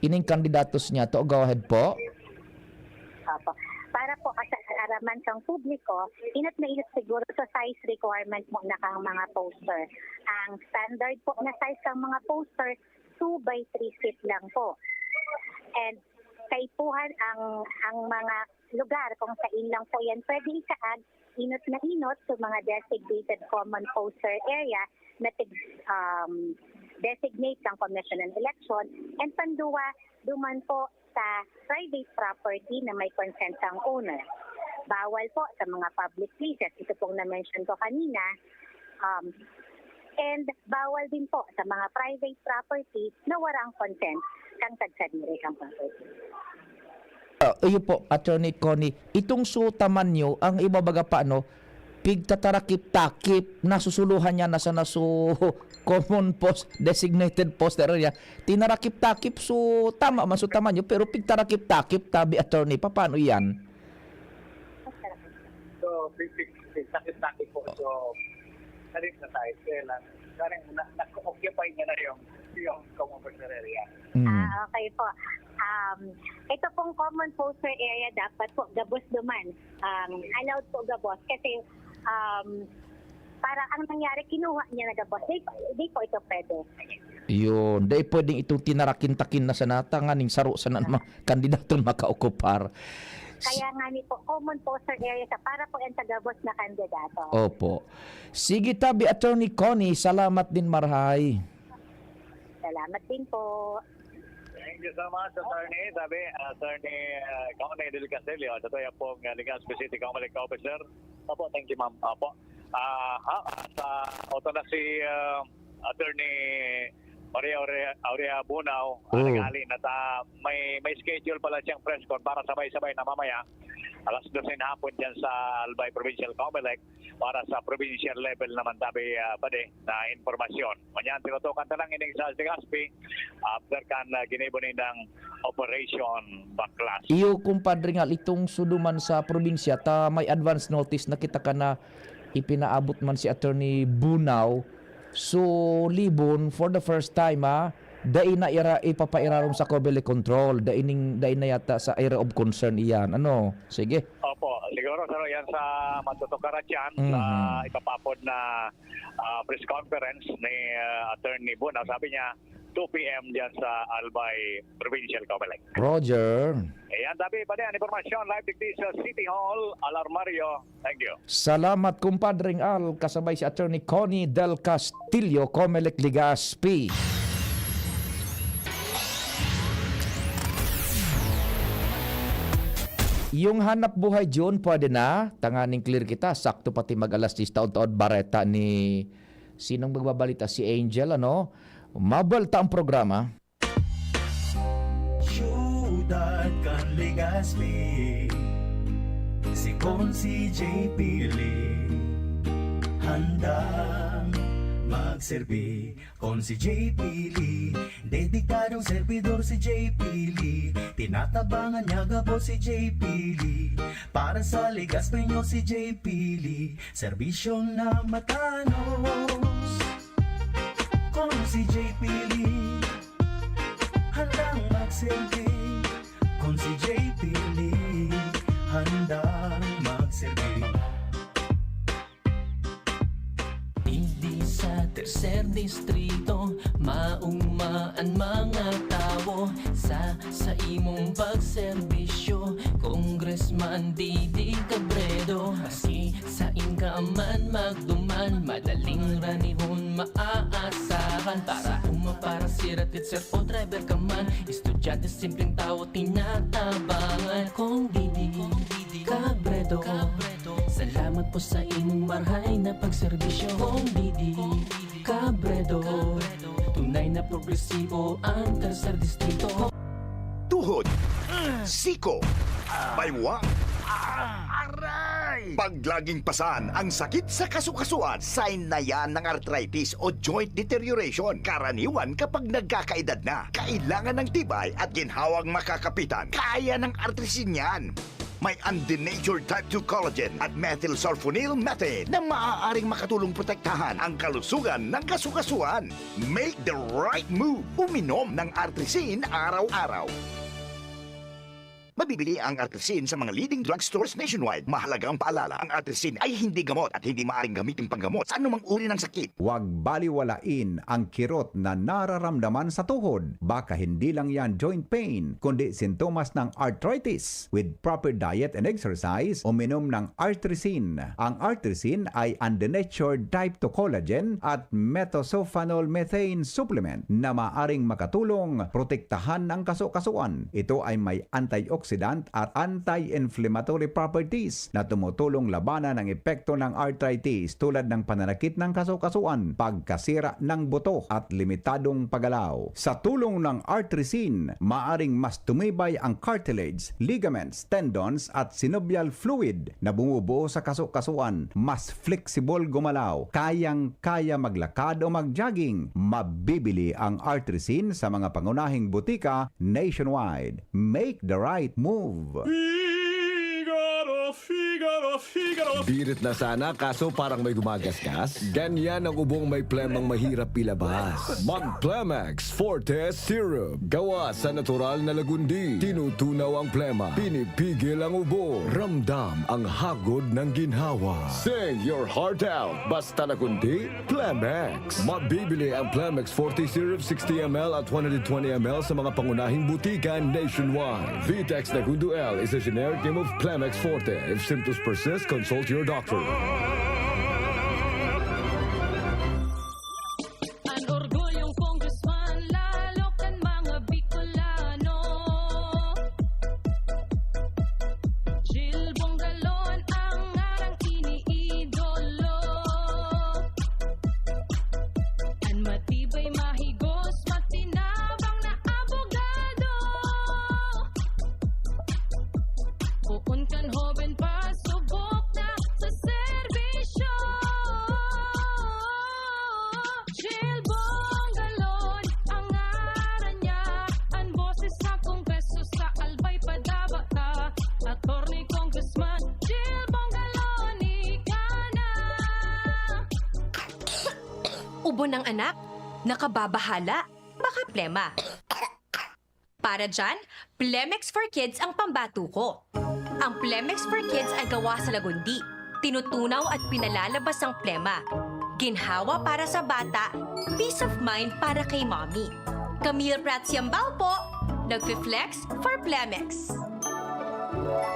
ining kandidatos niya. To, go ahead po. Opo. Para po sa kaaraman ng publiko, inot na inot siguro sa size requirement mo na kang mga poster. Ang standard po na size ng mga poster, two by three feet lang po. And kaipuhan ang ang mga lugar kung saan lang po yan pwede ikaag, inot na inot sa mga designated common poster area na tig, um, designate ng Commission on Election, and panduwa, duman po sa private property na may consent ang owner. Bawal po sa mga public places, ito pong na-mention ko kanina, um, and bawal din po sa mga private property na warang consent kang tagsadiri kang property. Ah, iyo po, Attorney Connie, itong su tamanyo, ang iba baga pa, ano, pigtatarakip-takip, nasusuluhan niya na sana su common post, designated poster niya. Tinarakip-takip su tama man su tamanyo, pero pigtarakip-takip, tabi, Attorney, paano iyan? So, pig- pig- pigtakip-takip po. So, salit na tayo. Kaya lang, parang na, na-occupy niya na yung, yung common poster area. Mm. Ah, okay po. Um, ito pong common poster area dapat po gabos duman. Um, allowed po gabos kasi um, para ang nangyari, kinuha niya na gabos. Di, di po ito pwede. Yun. Dahil pwedeng itong tinarakin-takin na sana, tanganing saro sana ang mga kandidato na makaokupar. Kaya nga ni po, common poster area sa para po yung tagabos na kandidato. Opo. Sige tabi, Attorney Connie, salamat din marhay. Salamat din po. Thank you so much, Attorney. Sabi, uh, Attorney uh, Connie Del Castillo, sa tuya pong uh, Legazpi City Comelec Officer. Opo, thank you, ma'am. Opo. Ah, ha, at uh, oto na si uh, Attorney Maria Aurea, Aurea Bunao, ah, Oh. naghali na ta, may, may schedule pala siyang press con para sabay-sabay na mamaya alas dos ng hapon dyan sa Albay Provincial Comelec para sa provincial level naman tabi uh, pade na impormasyon. Manyan, tinutukan ta lang ining sa Legazpi after kan uh, ginibo nindang Operation Baklas. Iyo, kumpadre, nga itong suduman sa probinsya, ta may advance notice na kita ka na ipinaabot man si Attorney Bunao. So, Libon, for the first time, ha, dai na ira, ipapairarom sa Comelec control, dai, ning, dai na yata sa area of concern iyan. Ano? Sige. Opo, Siguro, sir, yan sa matutukaran dyan, sa Mhm. ipapapod na, ah, press conference ni, ah, Attorney Buna. Sabi niya, two P M dyan sa Albay Provincial Comelec. Roger. Ayan, tabi pa din ang impormasyon. Live digdi sa City Hall, Al Armario. Thank you. Salamat, kumpadring Al, kasabay si Attorney Connie Del Castillo, Comelec Legazpi. Yung hanap buhay, Jun, pwede na. Tanganing clear kita. Sakto pati mag alas diyes taon-taon bareta ni, sinong magbabalita? Si Angel, ano? Mabalta ang programa. Siyudad kan Legazpi, si Consi J P Lee, handang magserbi. Consi J P Lee, dedikadong servidor si J P Lee. Tinatabangan niya gabos si J P Lee. Para sa Legazpeño si J P Lee, serbisyong na matanos. Consi J P Lee, handang magserbi. Consi J P Lee, handang magserbi. Digdi sa Tercer Distrito, mauma an mga tawo sa, sa imong pagserbisyo. Congressman Didi Cabredo, maski sain ka man magduman, madaling ranihon maaasahan. Para uma, para sira, teacher o driver ka man, estudyante, simpleng tawo, tinatabangan. Kong Didi Cabredo, salamat po sa imong marhay na pagserbisyo. Kong Didi Cabredo, tunay na progresibo ang Tercer Distrito. Tuhod, siko, baywa, aray! Pag laging pasan ang sakit sa kasukasuan, sign na yan ng arthritis o joint deterioration. Karaniwan kapag nagkakaedad na, kailangan ng tibay at ginhawang makakapitan. Kaya ng Artrisin yan. May undenatured type two collagen at methylsulfonyl methane na maaaring makatulong protektahan ang kalusugan ng kasukasuan. Make the right move. Uminom ng Artrisin araw-araw. Mabibili ang Artrisin sa mga leading drugstores nationwide. Mahalagang paalala, ang Artrisin ay hindi gamot at hindi maaaring gamitin panggamot sa anumang uri ng sakit. Huwag baliwalain ang kirot na nararamdaman sa tuhod. Baka hindi lang yan joint pain, kundi sintomas ng arthritis. With proper diet and exercise, uminom ng Artrisin. Ang Artrisin ay undenatured type two collagen at methylsulfonyl methane supplement na maaring makatulong protektahan ang kasukasuan. Ito ay may antioxidant at anti-inflammatory properties na tumutulong labanan ang epekto ng arthritis, tulad ng pananakit ng kasukasuan, pagkasira ng buto, at limitadong paggalaw. Sa tulong ng Artrisin, maaring mas tumibay ang cartilage, ligaments, tendons, at synovial fluid na bumubuo sa kasukasuan. Mas flexible gumalaw, kayang-kaya maglakad o mag-jogging. Mabibili ang Artrisin sa mga pangunahing butika nationwide. Make the right move. Figaro, Figaro, Figaro. Birit na sana, kaso parang may gumagasgas. Ganyan ang ubong may plemang mahirap ilabas. Mag Plemex Forte Syrup. Gawa sa natural na lagundi. Tinutunaw ang plema. Pinipigil ang ubo. Ramdam ang hagod ng ginhawa. Sing your heart out. Basta lagundi, Plemex. Mabibili ang Plemex Forte Syrup sixty M L at one hundred twenty M L sa mga pangunahing butika nationwide. Vitex Negundo L is a generic name of Plemex Forte. If symptoms persist, consult your doctor. An orgulyong congressman, lalo kan mga Bicolano. Jill Bongalon ang ngarang iniidolo. An matibay, mahigos, matinabang na abogado. Poon kan hoben pa, subok na sa serbisyo. Jill Bongalon ang ngaran niya, an boses sa Kongreso sa Albay padaba ta. Attorney Congressman Jill Bongalon, ika na. Ubo ng anak, nakababahala, baka plema. Para dyan, Plemex for Kids ang pambato ko. Ang Plemex for Kids ay gawa sa lagundi. Tinutunaw at pinalalabas ang plema. Ginhawa para sa bata, peace of mind para kay mommy. Camille Prats Yambao po, nagfi-flex for Plemex.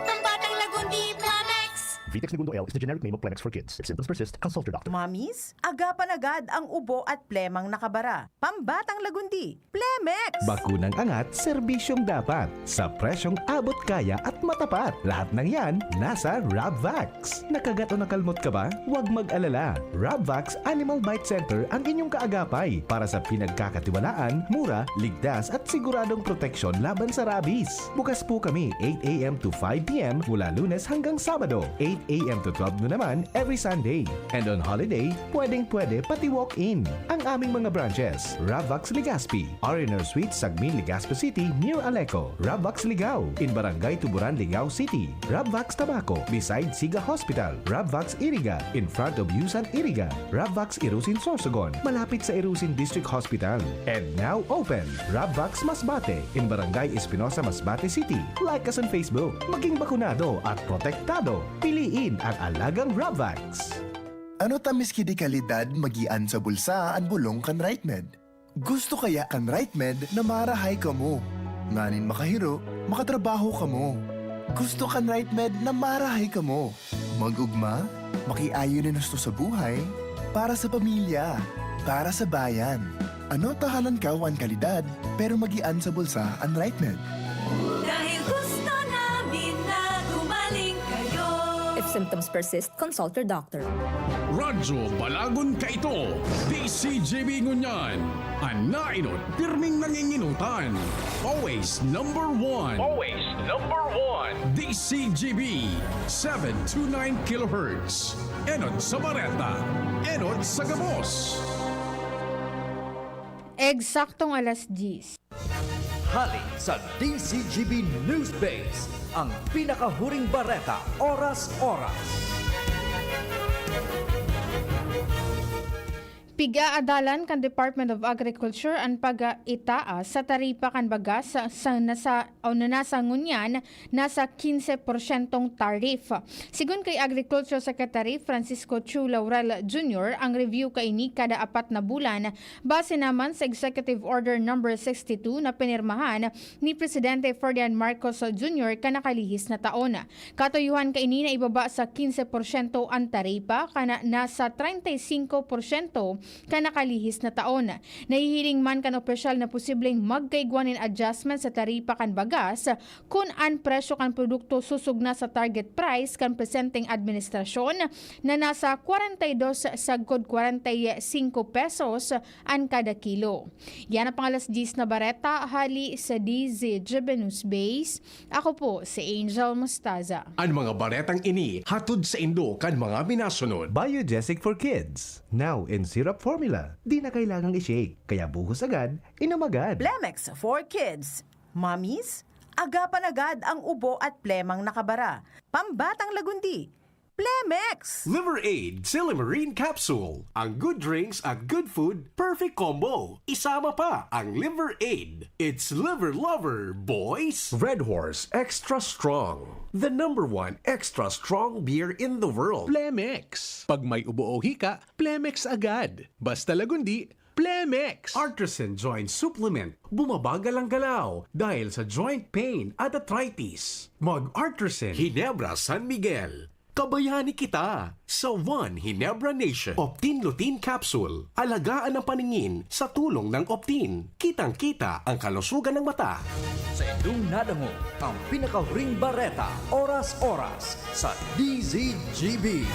Ang batang lagundi, Plemex! Vitex Negundo L is the generic name of Plemex for Kids. If symptoms persist, consult your doctor. Mommies, agapan agad ang ubo at plemang nakabara. Pambatang lagundi, Plemex! Bakunang angat, serbisyong dapat. Sa presyong abot kaya at matapat. Lahat ng yan, nasa Rabvax. Nakagat o nakalmot ka ba? Huwag mag-alala. Rabvax Animal Bite Center ang inyong kaagapay para sa pinagkakatiwalaan, mura, ligtas at siguradong proteksyon laban sa rabies. Bukas po kami eight a m to five p m mula Lunes hanggang Sabado, eight a m to twelve noon naman every Sunday. And on holiday, pwedeng-pwede pati walk-in. Ang aming mga branches, Rabvax Legazpi, R and R Suite, Sagmin, Legazpi City, near Aleco, Rabvax Ligao, in Barangay Tuburan, Ligao City, Rabvax Tabaco, beside Siga Hospital, Rabvax Iriga, in front of Yusan Iriga, Rabvax Irusin Sorsogon, malapit sa Irusin District Hospital. And now open, Rabvax Masbate, in Barangay Espinosa, Masbate City. Like us on Facebook. Maging bakunado at protektado. Piliin ang alagang Rabvax. Ano ta miski di kalidad, magian sa bulsa an bolong kan RightMed? Gusto kaya kan RightMed na marahay kamo, nganing makahiro, makatrabaho kamo? Gusto kan RightMed na marahay kamo, mag-ugma, makiayon nin husto sa buhay, para sa pamilya, para sa bayan. Ano ta halangkaw an kalidad, pero magian sa bulsa an RightMed? Dahil gusto namin na gumaling kayo. If symptoms persist, consult your doctor. Radyo Balagon kaito, D C G B ngunyan. An naenot, pirming nangingenotan. Always number one. Always number one. D C G B, seven two nine kilohertz. Enot sa bareta, enot sa gabos. Eksaktong alas diyes. Hali sa D C G B News Base, ang pinakahuring bareta, oras-oras. Pig-aadalan kan Department of Agriculture an pag-itaas sa taripa kan bagas sa, sa nasa, o na nasa ngunyan nasa kinse porsyentong tariff. Sigon kay Agriculture Secretary Francisco Chu Laurel Junior, ang review kaini kada apat na bulan, base naman sa Executive Order Number sixty-two na pinirmahan ni Presidente Ferdinand Marcos Junior kan nakalihis na taon. Katuyuhan kaini na ibaba sa kinse porsyento an taripa, kana nasa treinta y cinco porsyento kan nakalihis na taon. Nahihiling man kan opisyal na posibleng magkaigwa nin adjustment sa taripa kan bagas kun an presyo kan produkto susog na sa target price kan presenteng administrasyon na nasa kwarenta y dos sagkod kwarenta y singko pesos an kada kilo. Yan ang pang alas diyes na bareta hali sa D Z G B News Base. Ako po si Angel Mostaza. An mga baretang ini hatod saindo kan mga minasunod. Biogesic for Kids, now in syrup formula. Di na kailangang i-shake, kaya buhos agad, inom agad. Plemex for Kids. Mommies, agapan agad ang ubo at plemang nakabara. Pambatang lagundi, Plemex! Liver Aid Silymarin Capsule. Ang good drinks at good food, perfect combo. Isama pa ang Liver Aid. It's Liver Lover, boys! Red Horse Extra Strong. The number one extra strong beer in the world. Plemex. Pag may ubo o hika, Plemex agad. Basta lagundi, Plemex. Artisan Joint Supplement. Bumabagal ang galaw dahil sa joint pain at arthritis. Mag Artisan Ginebra San Miguel. Kabayani kita sa One Ginebra Nation. Optin Lutein Capsule. Alagaan ang paningin sa tulong ng Optin. Kitang-kita ang kalusugan ng mata. Sa indong nadangog ang pinakahuring bareta, oras-oras sa D Z G B.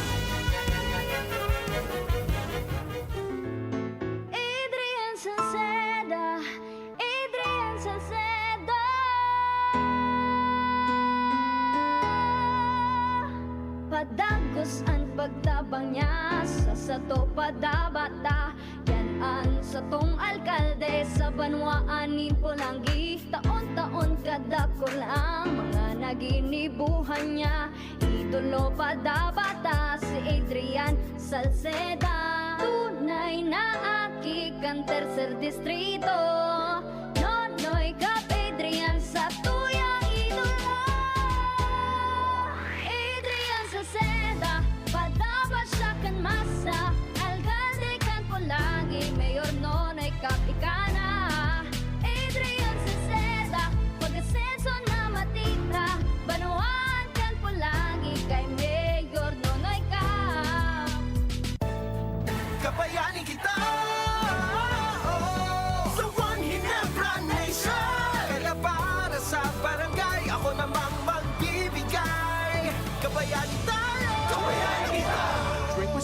Adrian Salceda, Adrian Salceda. Padagos an pagtabang niya sa sato padabata. Yan an satong alkalde sa banwaan nin Polangui. Taon-taon kadakul ang mga naginibuhan niya. Idolo padabata si Adrian Salceda. Tunay na aki kan Tercer Distrito. Nonoy Kap Adrian sa tuyang idolo.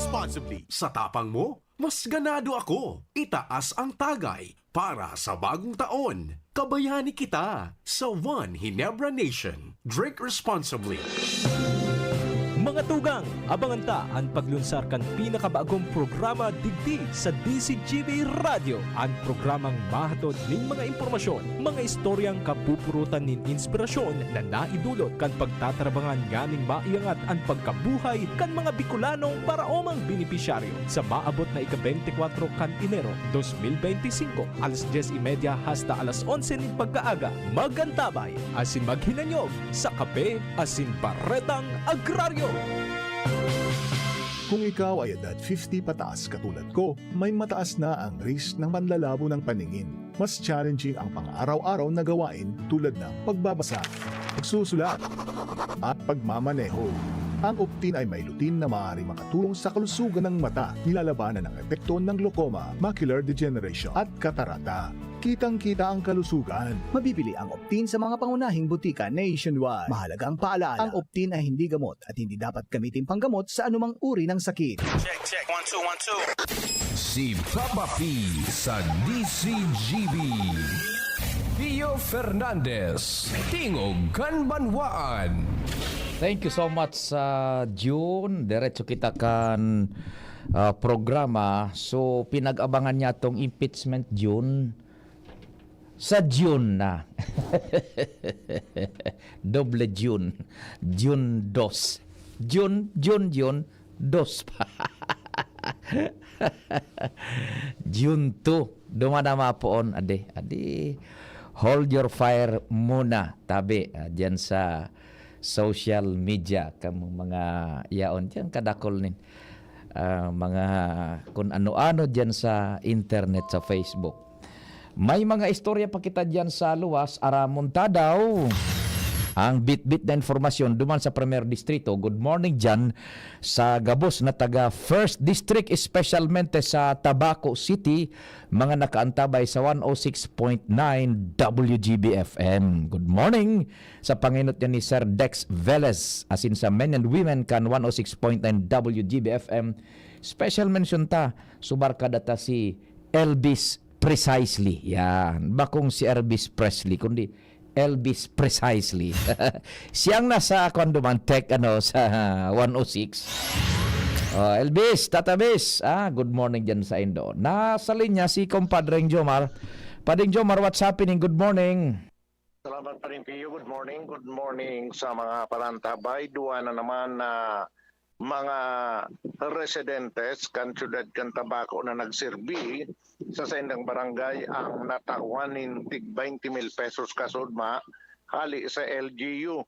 Responsibly. Sa tapang mo, mas ganado ako. Itaas ang tagay para sa bagong taon. Kabayani kita sa One Ginebra Nation. Drink responsibly. Mga tugang, abangan ta an paglunsar kan pinakabagong programa digdi sa D C G B Radyo, an programang mahatod nin mga impormasyon, mga istoryang kapupurutan nin inspirasyon na naidulot kan pagtatarabangan nganing maiangat an pagkabuhay kan mga Bicolanong paraomang benepisyaryo. Sa maabot na ika-beintikwatro kan Enero, dos mil beintisinko, alas dyes y media hasta alas onse nin pagkaaga, mag-antabay asin maghinanyog sa Kape asin Baretang Agraryo. Kung ikaw ay edad fifty pataas katulad ko, may mataas na ang risk ng panlalabo ng paningin. Mas challenging ang pang-araw-araw na gawain tulad ng pagbabasa, pagsusulat, at pagmamaneho. Ang Optin ay may lutein na maaaring makatulong sa kalusugan ng mata, nilalabanan ang epekto ng glaucoma, macular degeneration, at katarata. Kitang-kita ang kalusugan. Mabibili ang Optin sa mga pangunahing butika nationwide. Mahalagang paalala, ang Optin ay hindi gamot at hindi dapat gamitin panggamot sa anumang uri ng sakit. Check, check. One, two, one, two. Si Papa P sa D C G B. Pio Fernandez, Tingog kan Banwaan. Thank you so much sa June. Diretso kita kan ah, programa. So, pinag-abangan niya tong impeachment June. Sa June na. Doble June. June dos. June, June, June, dos pa. June two. Duman na mapoon. Adi, adi. Hold your fire muna. Tabi, ah, dyan sa social media. Kamong mga yaon dyan, kadakol nin ah, mga kun ano-ano diyan sa internet, sa Facebook. May mga istorya pa kita diyan sa luwas, aramon ta daw. Ang bitbit na informasyon duman sa Primer Distrito. Good morning diyan sa gabos na taga First District, espesyalmente sa Tabaco City, mga nakaantabay sa one oh six point nine W G B F M. Good morning sa pangenot niya ni Sir Dex Velez, asin sa men and women kan one oh six point nine W G B F M. Special mention ta, subarkada ta si Elvis Precisely. Yan. Bakong si Elvis Presley, kundi Elvis Precisely. Siyang nasa, kwan duman, tech, ano, sa one oh six. Oh, Elvis, Tata Bis, ah, good morning dyan sa Indo. Nasa linya si Compadreng Jomar. Padeng Jomar, what's happening? Good morning. Salamat, Paring Pio. Good morning. Good morning sa mga parantabay. Duwa na naman na mga residentes kan siyudad kan Tabaco na nagserbi sa saindang barangay ang natawan nin tig twenty mil pesos kasudma hali sa L G U.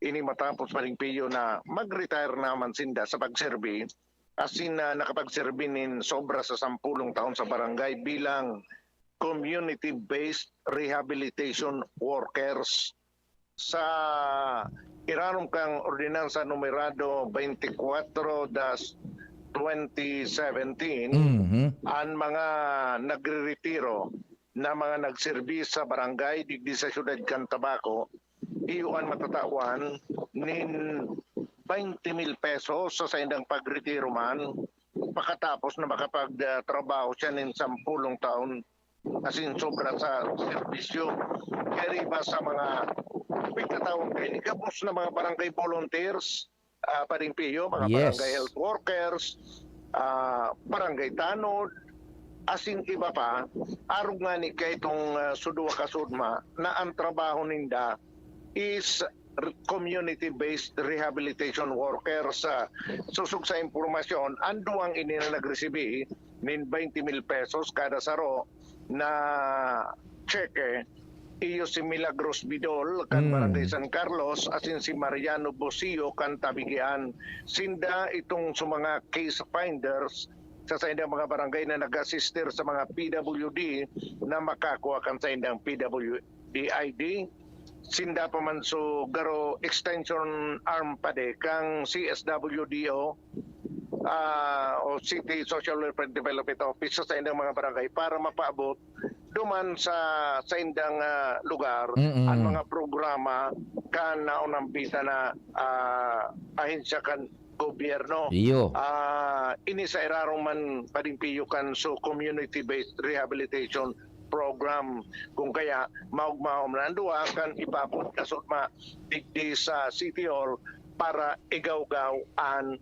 Ini matapos, Paring Pio, na mag-retire naman sinda sa pagserbi, asin na nakapagserbi nin sobra sa sampulong taon sa barangay bilang community-based rehabilitation workers. Sa irarom kang Ordinansa Numerado twenty-four dash twenty seventeen, Mhm. an mga nagreretiro na mga nagserbi sa barangay digdi sa siyudad kan Tabaco, iyo an matatawan nin twenty mil pesos sa saindang pagretiro man, pakatapos na makapag, ah, trabaho siya nin sampulong taon asin sobra sa serbisyo. Kaya riba sa mga pagkataon kaini, gabos na mga barangay volunteers, ah, Paring Pio, mga Yes. barangay health workers, ah, barangay tanod, asin iba pa, arog ngani kaitong, ah, sudwa kasudma na ang trabaho ninda is re-, community-based rehabilitation workers. Ah, sosog sa impormasyon, an duwang ini na nagresibi nin twenty mil pesos kada saro na tseke, iyo si Milagros Bidol kan Mm. Barangay San Carlos asin si Mariano Bosio kan Tabigian. Sinda itong sa mga case finders sa saindang mga barangay na nag-assister sa mga P W D na makakua kan saindang P W D I D. Sinda pa man so garo extension arm pa de kang C S W D O, ah, o City Social Welfare Development Office sa saindang mga barangay para mapaabot duman sa saindang, ah, lugar Mm-mm. ang mga programa kan naunang bisa na, ah, ahensya kan gobyerno. Iyo. Ah, ini sa irarom man, Pading Pio, kan so community-based rehabilitation program. Kung kaya, maogma-ogma na an duwa kan ipapod kasutma digdi sa City Hall para igawgaw an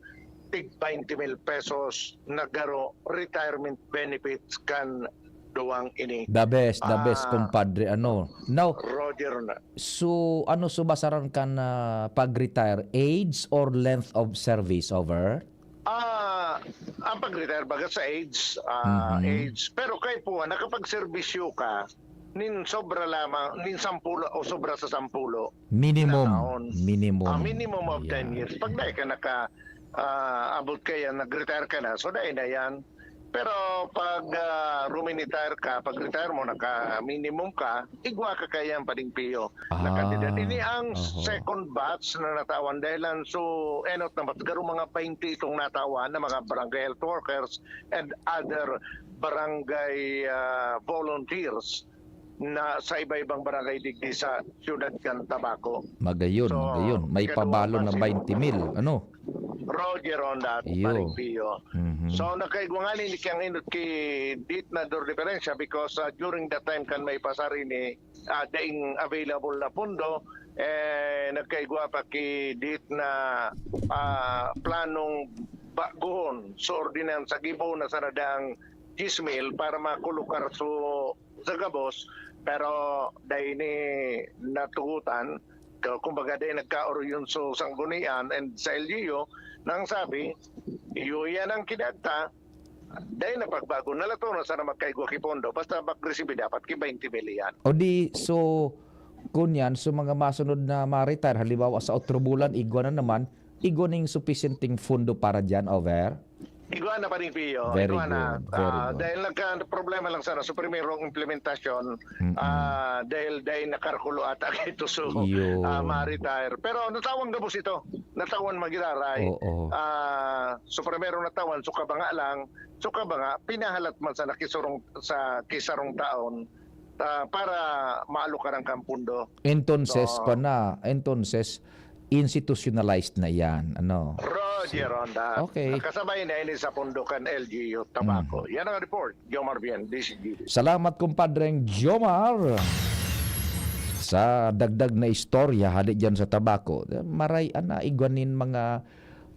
tig twenty mil pesos na garo retirement benefits kan duwang ini. The best, the best, Ah, kumpadre. Ano? Now, Roger na. So, ano so basaran kan, ah, pag-retire? Age or length of service over? Ah, ang pag-retire baga sa age, ah, Mhm. age. Pero kay po, nakapagserbisyo ka, nin sobra lamang, nin sampulo o sobra sa sampulo Minimum. na taon. Minimum. Ah, minimum of ten Yan. years. Pag dai ka naka, ah, abot kaya, nag-retire ka na, so dai na yan. Pero pag, ah, ruminitire ka, pag retire mo, naka-minimum ka, igwa ka kaya ang Pading Pio na Ah, kandidato. Ini ang oho. second batch na natawan dahil lang so enot na batch, garo mga twenty itong natawan na mga barangay health workers and other barangay, ah, volunteers na sa iba-ibang barangay digdi sa siyudad kan Tabaco. Magayon, So, magayon. May ikaduhang pabalon na batch ito. twenty mil, ano? Roger Honda at Iyo. Paring Pio. Mhm. So, nakaigwa nga ni Nikyang Inot ki Dit na Dor Diferensya because, ah, during that time kan may pasar ini, ah, daing available na pundo, eh, nagkaigwa pa ki Dit na, ah, planong baguhon. So, ordinansa, gibo na sana daang diyes mil para makolokar so sa gabos, pero dai ini natugutan. Ka-, kumbaga, dai nagkaoryon so sanggunian and sa L G U, nang sabi, iyo yan ang kidagta, dai na pagbago, nalato na sana magkaigwa ki pondo, basta magresibi dapat ki twenty mil yan. O di, so, kun yan, so mga masunod na ma-retire, halimbawa sa otro bulan, igwa na naman, igwa ning supisyenteng fundo para dyan, over? Igwa na, Paring Pio. Very Igwa na. good, very Ah, good. Dahil nagka-problema lang sana sa primerong implementasyon, Mm-mm. ah, dahil, dahil nakarkulo ata ito, so, Iyo. ah, ma-retire. Pero natawan gabos ito. Natawan magiraray. Oo. Ah, so, primero natawan, so, kabanga lang. So, kabanga, pinahalat man sana kisarong, sa kisarong taon, ah, para maalokaran kan pundo. Entonces, So, pa na, entonces, institutionalized na yan, ano? Roger Honda. Okay. Nakasabay na ini sa pundo kan L G U Tabaco. Mhm. Yan ang report, Jomar Bien, D C G. Salamat, kumpadreng Jomar. Sa dagdag na istorya, hali dyan sa Tabaco, maray ana, igwa nin mga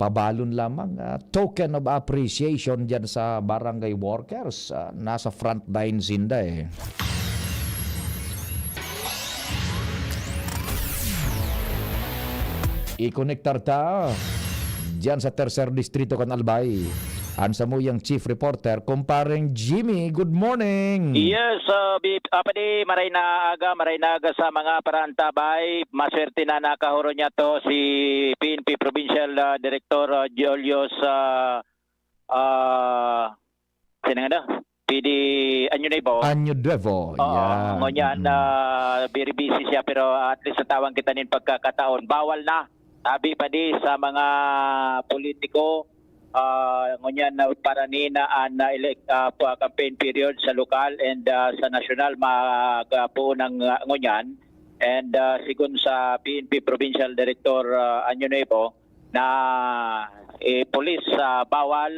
pabalon lamang, ah, token of appreciation dyan sa barangay workers, ah, nasa frontline sinda, eh. Ikonektar ta dyan sa Tercer Distrito kan Albay. An samuyang chief reporter, kumpareng Jimmy, good morning. Yes, ah, bi-, ah, padi, maray na aga, maray na aga sa mga parantabay. Maswerte na nakahuro niya to si P N P Provincial, ah, Director, ah, Julius, ah, ah, sino nga daw? P D Anyo Nuevo. Anyo Nuevo, Oo, yan. ngunyan, Mm. ah, very busy siya, pero at least natawan kita nin pagkakataon. Bawal na, sabi pa di sa mga politiko, ah, ngunyan na para nina an, ah, elec-, ah, pa-, campaign period sa lokal and, ah, sa nasyonal, mag, ah, puon ang, ah, ngunyan. And, ah, sigon sa P N P Provincial Director, ah, Anyo Nuevo, na, eh, police, ah, bawal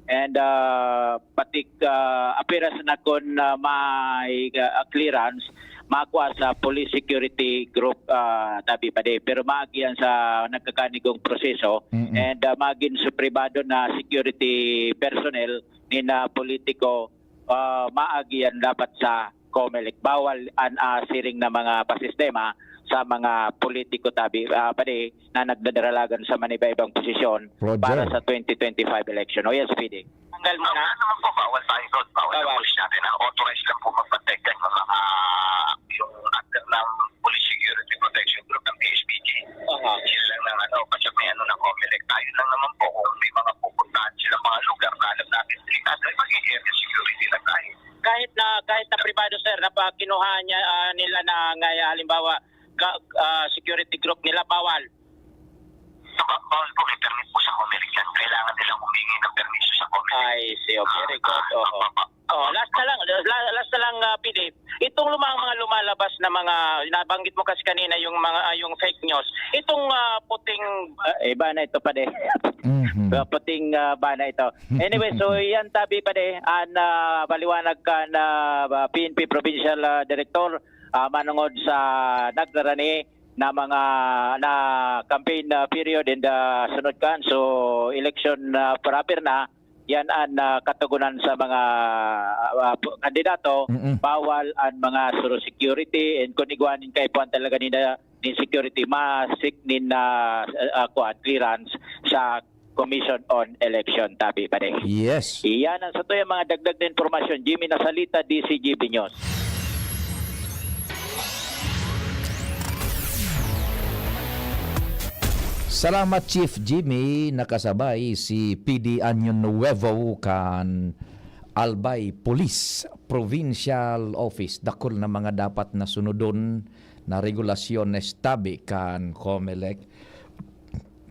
and, ah, patik, ah, aperas na kun, ah, may, ah, clearance, makua sa police security group, ah, tabi pa di. Pero maagi yan sa nagkakanigong proseso Mm-mm. and, ah, magin su pribado na security personnel ni na politiko, ah, maagi yan dapat sa Comelec. Bawal an, ah, siring na mga pasistema sa mga politiko tabi, ah, padi na nagdadaralagan sa maniba-ibang posisyon Roger. para sa twenty twenty-five election. O yes, P D. Tanggal mo na. Wala naman po, bawal tayo doon. Bawal ang Bawal. pulis natin. Ang authorized lang po magpatay dyan yung mga, yung under ng Police Security Protection Group ng P S P G. Aha. Sila lang ng ano, kasi may ano ng Comelec. Tayo lang naman po kung may mga pupuntahan silang mga lugar na alam natin delikado, ay mag-area security lang tayo. Kahit na, kahit na pribado, sir, na pa kinuha niya, ah, nila na nga, halimbawa, ga-, ah, security group nila, bawal? Ba-, bawal po, may permit po sa Comelec yan. Kailangan nilang humingi ng permiso sa Comelec. I see, okay, very good. Ah, Oo. mapa-, Oh, last na lang, la- last na lang, ah, P D. Itong lumang mga lumalabas na mga, nabanggit mo kasi kanina yung mga, ah, yung fake news. Itong, ah, puting, ah, iba na ito, pade. Mhm. Ah, puting, ah, ba na ito. Anyway, so yan, tabi, pade, an, ah, paliwanag kan, ah, P N P Provincial, ah, Director, ah, manungod sa nagrarani na mga, na campaign, ah, period in the sunod kan. So, election, ah, proper na, yan an, ah, katugunan sa mga, ah, pu- kandidato, Mm-mm. bawal an mga suro security, and kung igwa nin kaipuhan talaga nila nin security, masik nin, ah, ah, kuwan, clearance sa Commission on Election, tabi, pare. Yes. Iyan ang sa tuyang mga dagdag na impormasyon. Jimmy Nasalita, D C G B News. Salamat, Chief Jimmy. Nakasabay si P D Año Nuevo kan Albay Police Provincial Office. Dakul na mga dapat na sunodon na regulasyon na estabi kan Comelec.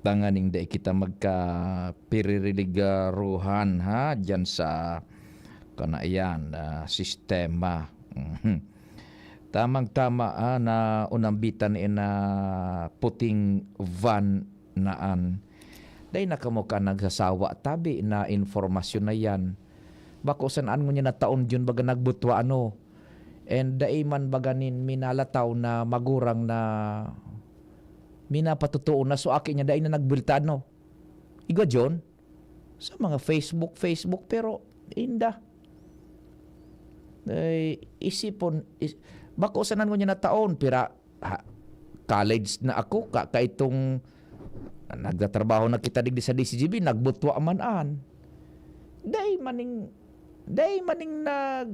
Tanganing dai kita magkapiririligruhan, ha, diyan sa kanaiyan, ah, sistema. Mhm. Tamang-tama, ah, na unambitan ina puting van naan. Dai na kamo ka nagsasawa, tabi na informasyon na yan. Bako san an ngunyan na taon yun baga nagbutwa, ano? And dai man baga nin minalataw na magurang na minapatotoo na so aki niya dai na nagbulta, ano? Igwa, John? Sa mga Facebook, Facebook, pero inda. Ay, isipon, is, bako san an ngunyan na taon, pira, ha, college na ako, ka, kaitong nagtatrabaho na kita digdi sa D C G B, nagbutwa man an. Dai maning, dai maning nag,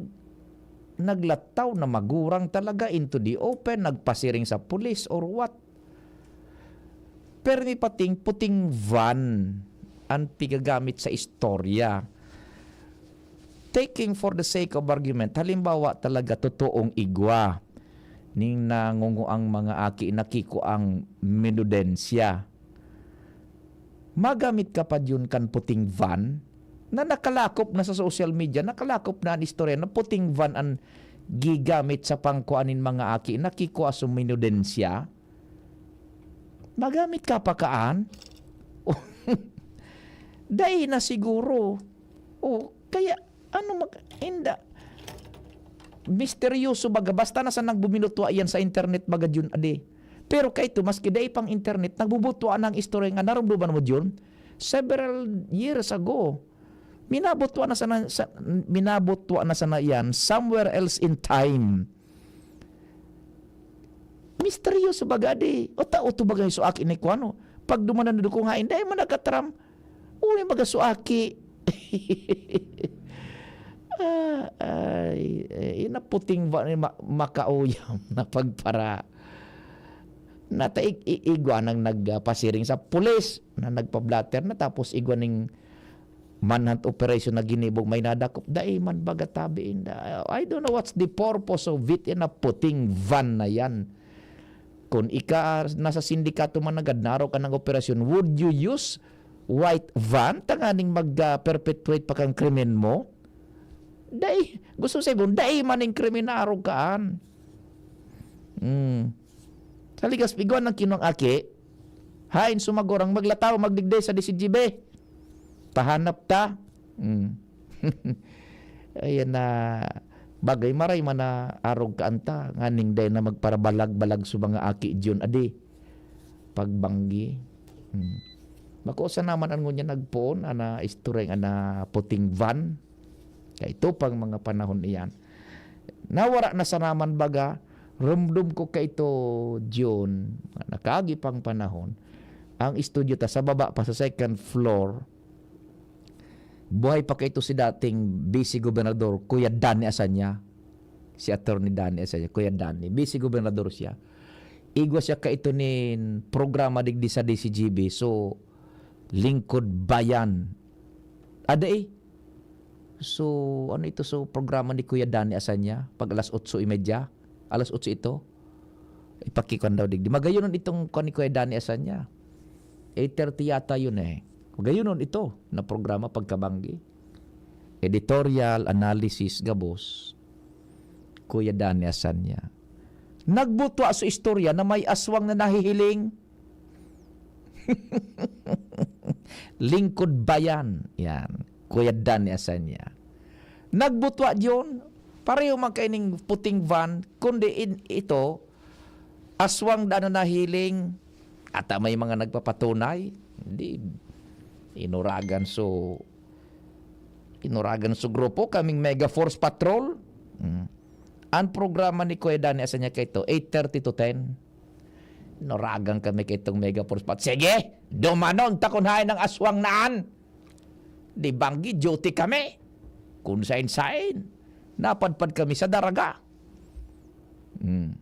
naglataw na magurang talaga into the open, nagpasiring sa pulis or what. Pero may pating puting van an pigagamit sa istorya. Taking for the sake of argument, halimbawa talaga totoong igwa ning nangunguang mga aki na kikuang minudensya. Magamit ka pa diyon kan puting van na nakalakop na sa social media, nakalakop na an istorya na puting van an gigamit sa pangkua nin mga aki na kikua sa minudensya. Magamit ka pa kaan? Dai na siguro. O, kaya, ano mag-, inda, misteryoso baga, basta na sa nagbuminutwa iyan sa internet baga diyon, adi. Pero kaito, maski dai pang internet, nagbubutwa na ang istorya nga narumduman mo diyon several years ago. Minabutwa na sana, sa, minabutwa na sana iyan somewhere else in time. Misteryoso baga, adi. O tao to baga so aki ni kuano. Pag dumanan na kung hain, dai man nakataram. Uy, baga so aki. Ah, ay, eh, ina puting ba ni ma-, makauyam na pagpara. Nata ig-, i-, igwa nang nagpasiring sa pulis na nagpa-blotter na, tapos igwa ning manhunt operation na ginibog may nadakop. Dai man baga tabi inda. I don't know what's the purpose of it in a puting van na yan. Kung ika nasa sindikato man nagad, naro ka ng operasyon, would you use white van tanganing mag-, ah, perpetuate pa kang krimen mo? Dai, gusto sa ibon, dai man ning krimen na arog kaan. Hmm. Sa ligas, igwa ng kinuang aki, hain sumagurang maglataw, magdigdi sa D C G B. Pahanap ta. Hmm. Ayan na, bagay maray man na arog kaan ta, nganing dai na magparabalag-balag sa mga aki diyon, adi. Pagbanggi. Hmm. Bako sa naman an ngunyan nagpoon, ana istorya ana puting van. Kaito pang mga panahon iyan. Nawara na sa naman baga, rumdum ko kaito, June, nakaagi pang panahon, ang studio ta sa baba pa sa second floor, buhay pa kaito si dating vice gobernador, Kuya Danny Asanya. Si Attorney Danny Asanya, Kuya Danny, vice gobernador siya. Igwa siya kaito nin programa digdi sa D C G B. So, Lingkod Bayan. Ada eh. So, ano ito? So, programa ni Kuya Danny Asanya, pag alas otso y media. Alas otso ito. Ipakikuan daw digdi. Magayonon itong kuan ni Kuya Danny Asanya. Eight thirty yata yun eh. Magayonon ito na programa pagkabanggi. editorial, analysis, gabos, Kuya Danny Asanya. Nagbutwa sa istorya na may aswang na nahihiling. Lingkod Bayan. Yan. Kuya Danny Asanya. Nagbutwa diyon. Pareho man kaining puting van, kundi in, ito, aswang daan na nahiling. Ata may mga nagpapatunay. Hindi. Inuragan so, inuragan so grupo, kaming Mega Force Patrol. Mm. Ang programa ni Kuya Danny Asanya kaito, eight thirty to ten. Inuragan kami kaitong Mega Force Patrol. Sige, dumanon ta kun haen ang aswang naan. Di banggi, duty kami. Kun sain-sain. Napadpad kami sa Daraga. Hmm.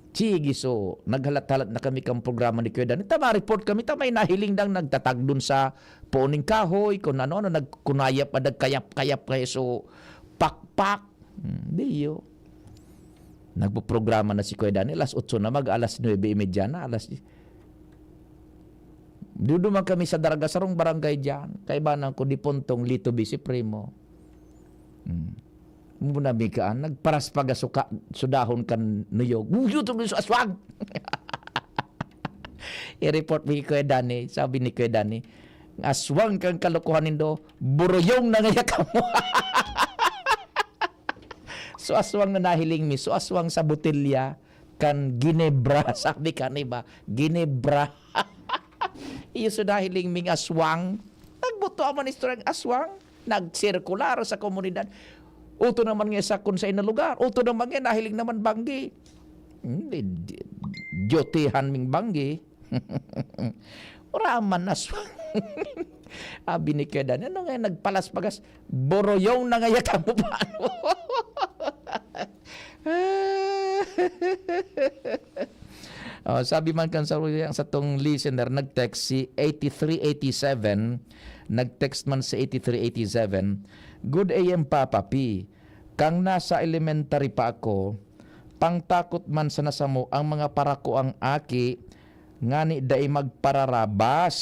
Sige, so, naghalat-halat na kami kang programa ni Kuya Danny. Ta ma-report kami, ta may nahiling dang nagtatagdon sa puning kahoy, kung ano-ano, nagkunayap, ah, nagkayap-kayap kayo, so, pakpak. Hmm, diyo. Nagpoprograma na si Kuya Danny, alas otso na, mag alas nuebe y media na, alas diyes. Duduman kami sa Daraga, sarong barangay diyan. Kaibanan ko, Dipontong, Lito, Bisi Primo. Hmm. Muna mi kaan, nagparaspaga suka, sudahon kan nuyog. Uy, ito, ito, aswang! I-report mi kay Kuya Danny. Sabi ni Kuya Danny, "Aswang kang kalokohan nindo, buruyong na ngaya kamo." So, aswang na nahiling mi. So, aswang sa botelya kan Ginebra. Sabi kan iba, Ginebra. Iyo so nahiling ming aswang. Nagbutwa man istoryang aswang. Nagsirkular sa komunidad. Uto naman nga sa kun sa ina lugar. Uto naman nga nahiling naman banggi. Hmm, di, di, dyotihan ming banggi. Ora man aswang. Abi ni Kuya Danny, ano nga nagpalas-pagas? Boroyong na ngaya kamo pa. Oh, sabi man kan sa, ang satong listener, nag-text si eighty-three eighty-seven, nag-text man si eighty-three eighty-seven, "Good A M, Papa P. Kang nasa elementary pa ako, pangtakot man sana samo ang mga parakoang aki ngani dai magpararabas.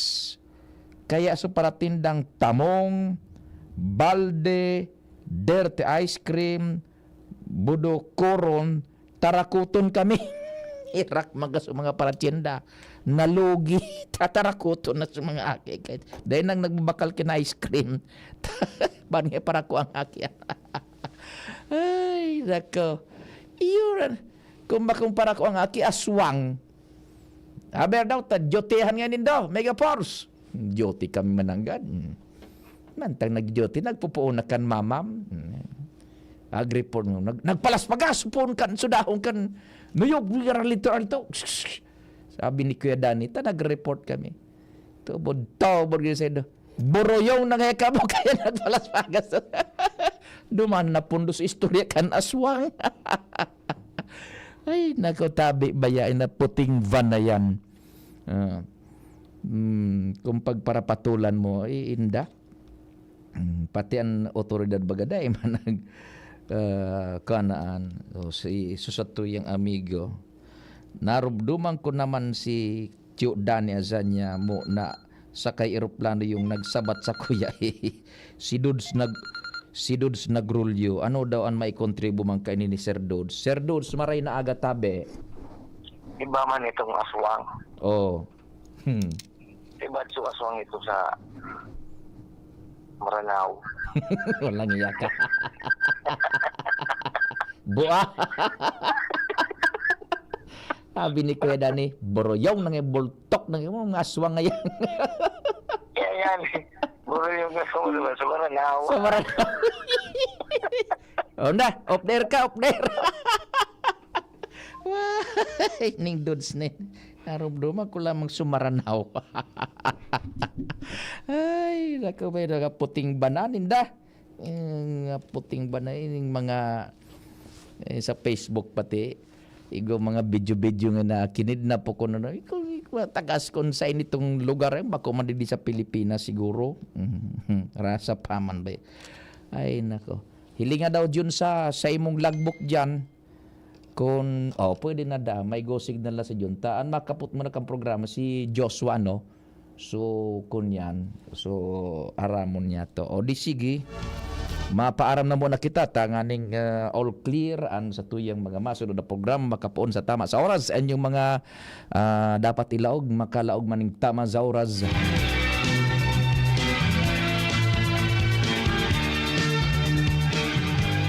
Kaya so paratindang tamong, balde, dirty ice cream, budo, koron, tarakuton kami." Irak magas ang mga paratyenda. Nalugi, tatarakuton na sa mga aki. Kahit dahil nang nagbabakal kin ice cream. Bani parakoang aki. Ay, nako. Iyo ran. Kung makumpara ko ang aki, aswang. Aber daw, ta, dyotihan nga nindo, Mega Force. Duty kami mananggad. Hmm. Mantang nag-duty, nagpupuon na kan mamam. Hmm. Ag-report mo, nag-, nagpalas-pagas, puon kan, sudahon kan, nuyog, literal to. Sabi ni Kuya Danny, ta nag-report kami. Tubod, tubod, gini sa'yo. Boroyong na nga kamo, kaya nagpalas-pagas. Duman na pundos istorya kan aswang. Ay, nako, tabi, bayain na puting van na yan. Ah. Hmm, kung pagparapatulan mo, iinda. Hmm, pati ang otoridad baga dai man nag, ah, kanaan. O, si, susatuyang amigo, narubduman ko naman si Tio Danny Azanya mo na sakay eroplano yung nagsabat sa kuya. Si Dudes nag-, si Dudes Nagrulyo. Ano daw ang maikontribo man kaini ni Sir Dudes? Sir Dudes, maray na aga tabi. Iba man itong aswang. Oh. Hmm. Iba so aswang ito sa Maranao. Walang iya ka. Bua. Sabi ni Kuya Danny, "Boroyong na nga, bultok na nga, mga aswang ngayon." Kaya yan. Boroyong nga sa, sa Maranao. Sa Maranao. Oh, na, off there ka, off there. Wah, ning dudes ni. Narumduman ko lamang sumaranaw. Ay, naku, may nakaputing banan, inda. Yung puting banan, yung mga, eh, sa Facebook pati. Igo mga video-video nga na kinidnap ko na, ikaw, ikaw, tagas kung sa initong lugar, eh, bako man di sa Pilipinas siguro. Rasa pa man ba? Ay, nako. Hilinga daw dyan sa, sa imong logbook dyan. Kun, oh, pwede na da, may go signal na sa Junta. An makapot mo na kang programa, si Joshua, no? So, kun yan, so, aramon niya to. O, di sige. Mapaaram na muna kita tanganing, ah, all clear an satuyang mga masunod na programa makapoon sa tama sa oras. An inyong mga, ah, dapat ilaog, makalaog man ning tama sa oras.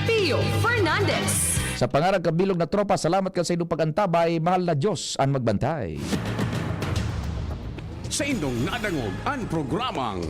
Pio Fernandez. Sa pangaran kan bilog na tropa, salamat kan saindong pag-antabay. Mahal na Diyos an magbantay. Saindong nadangog an programang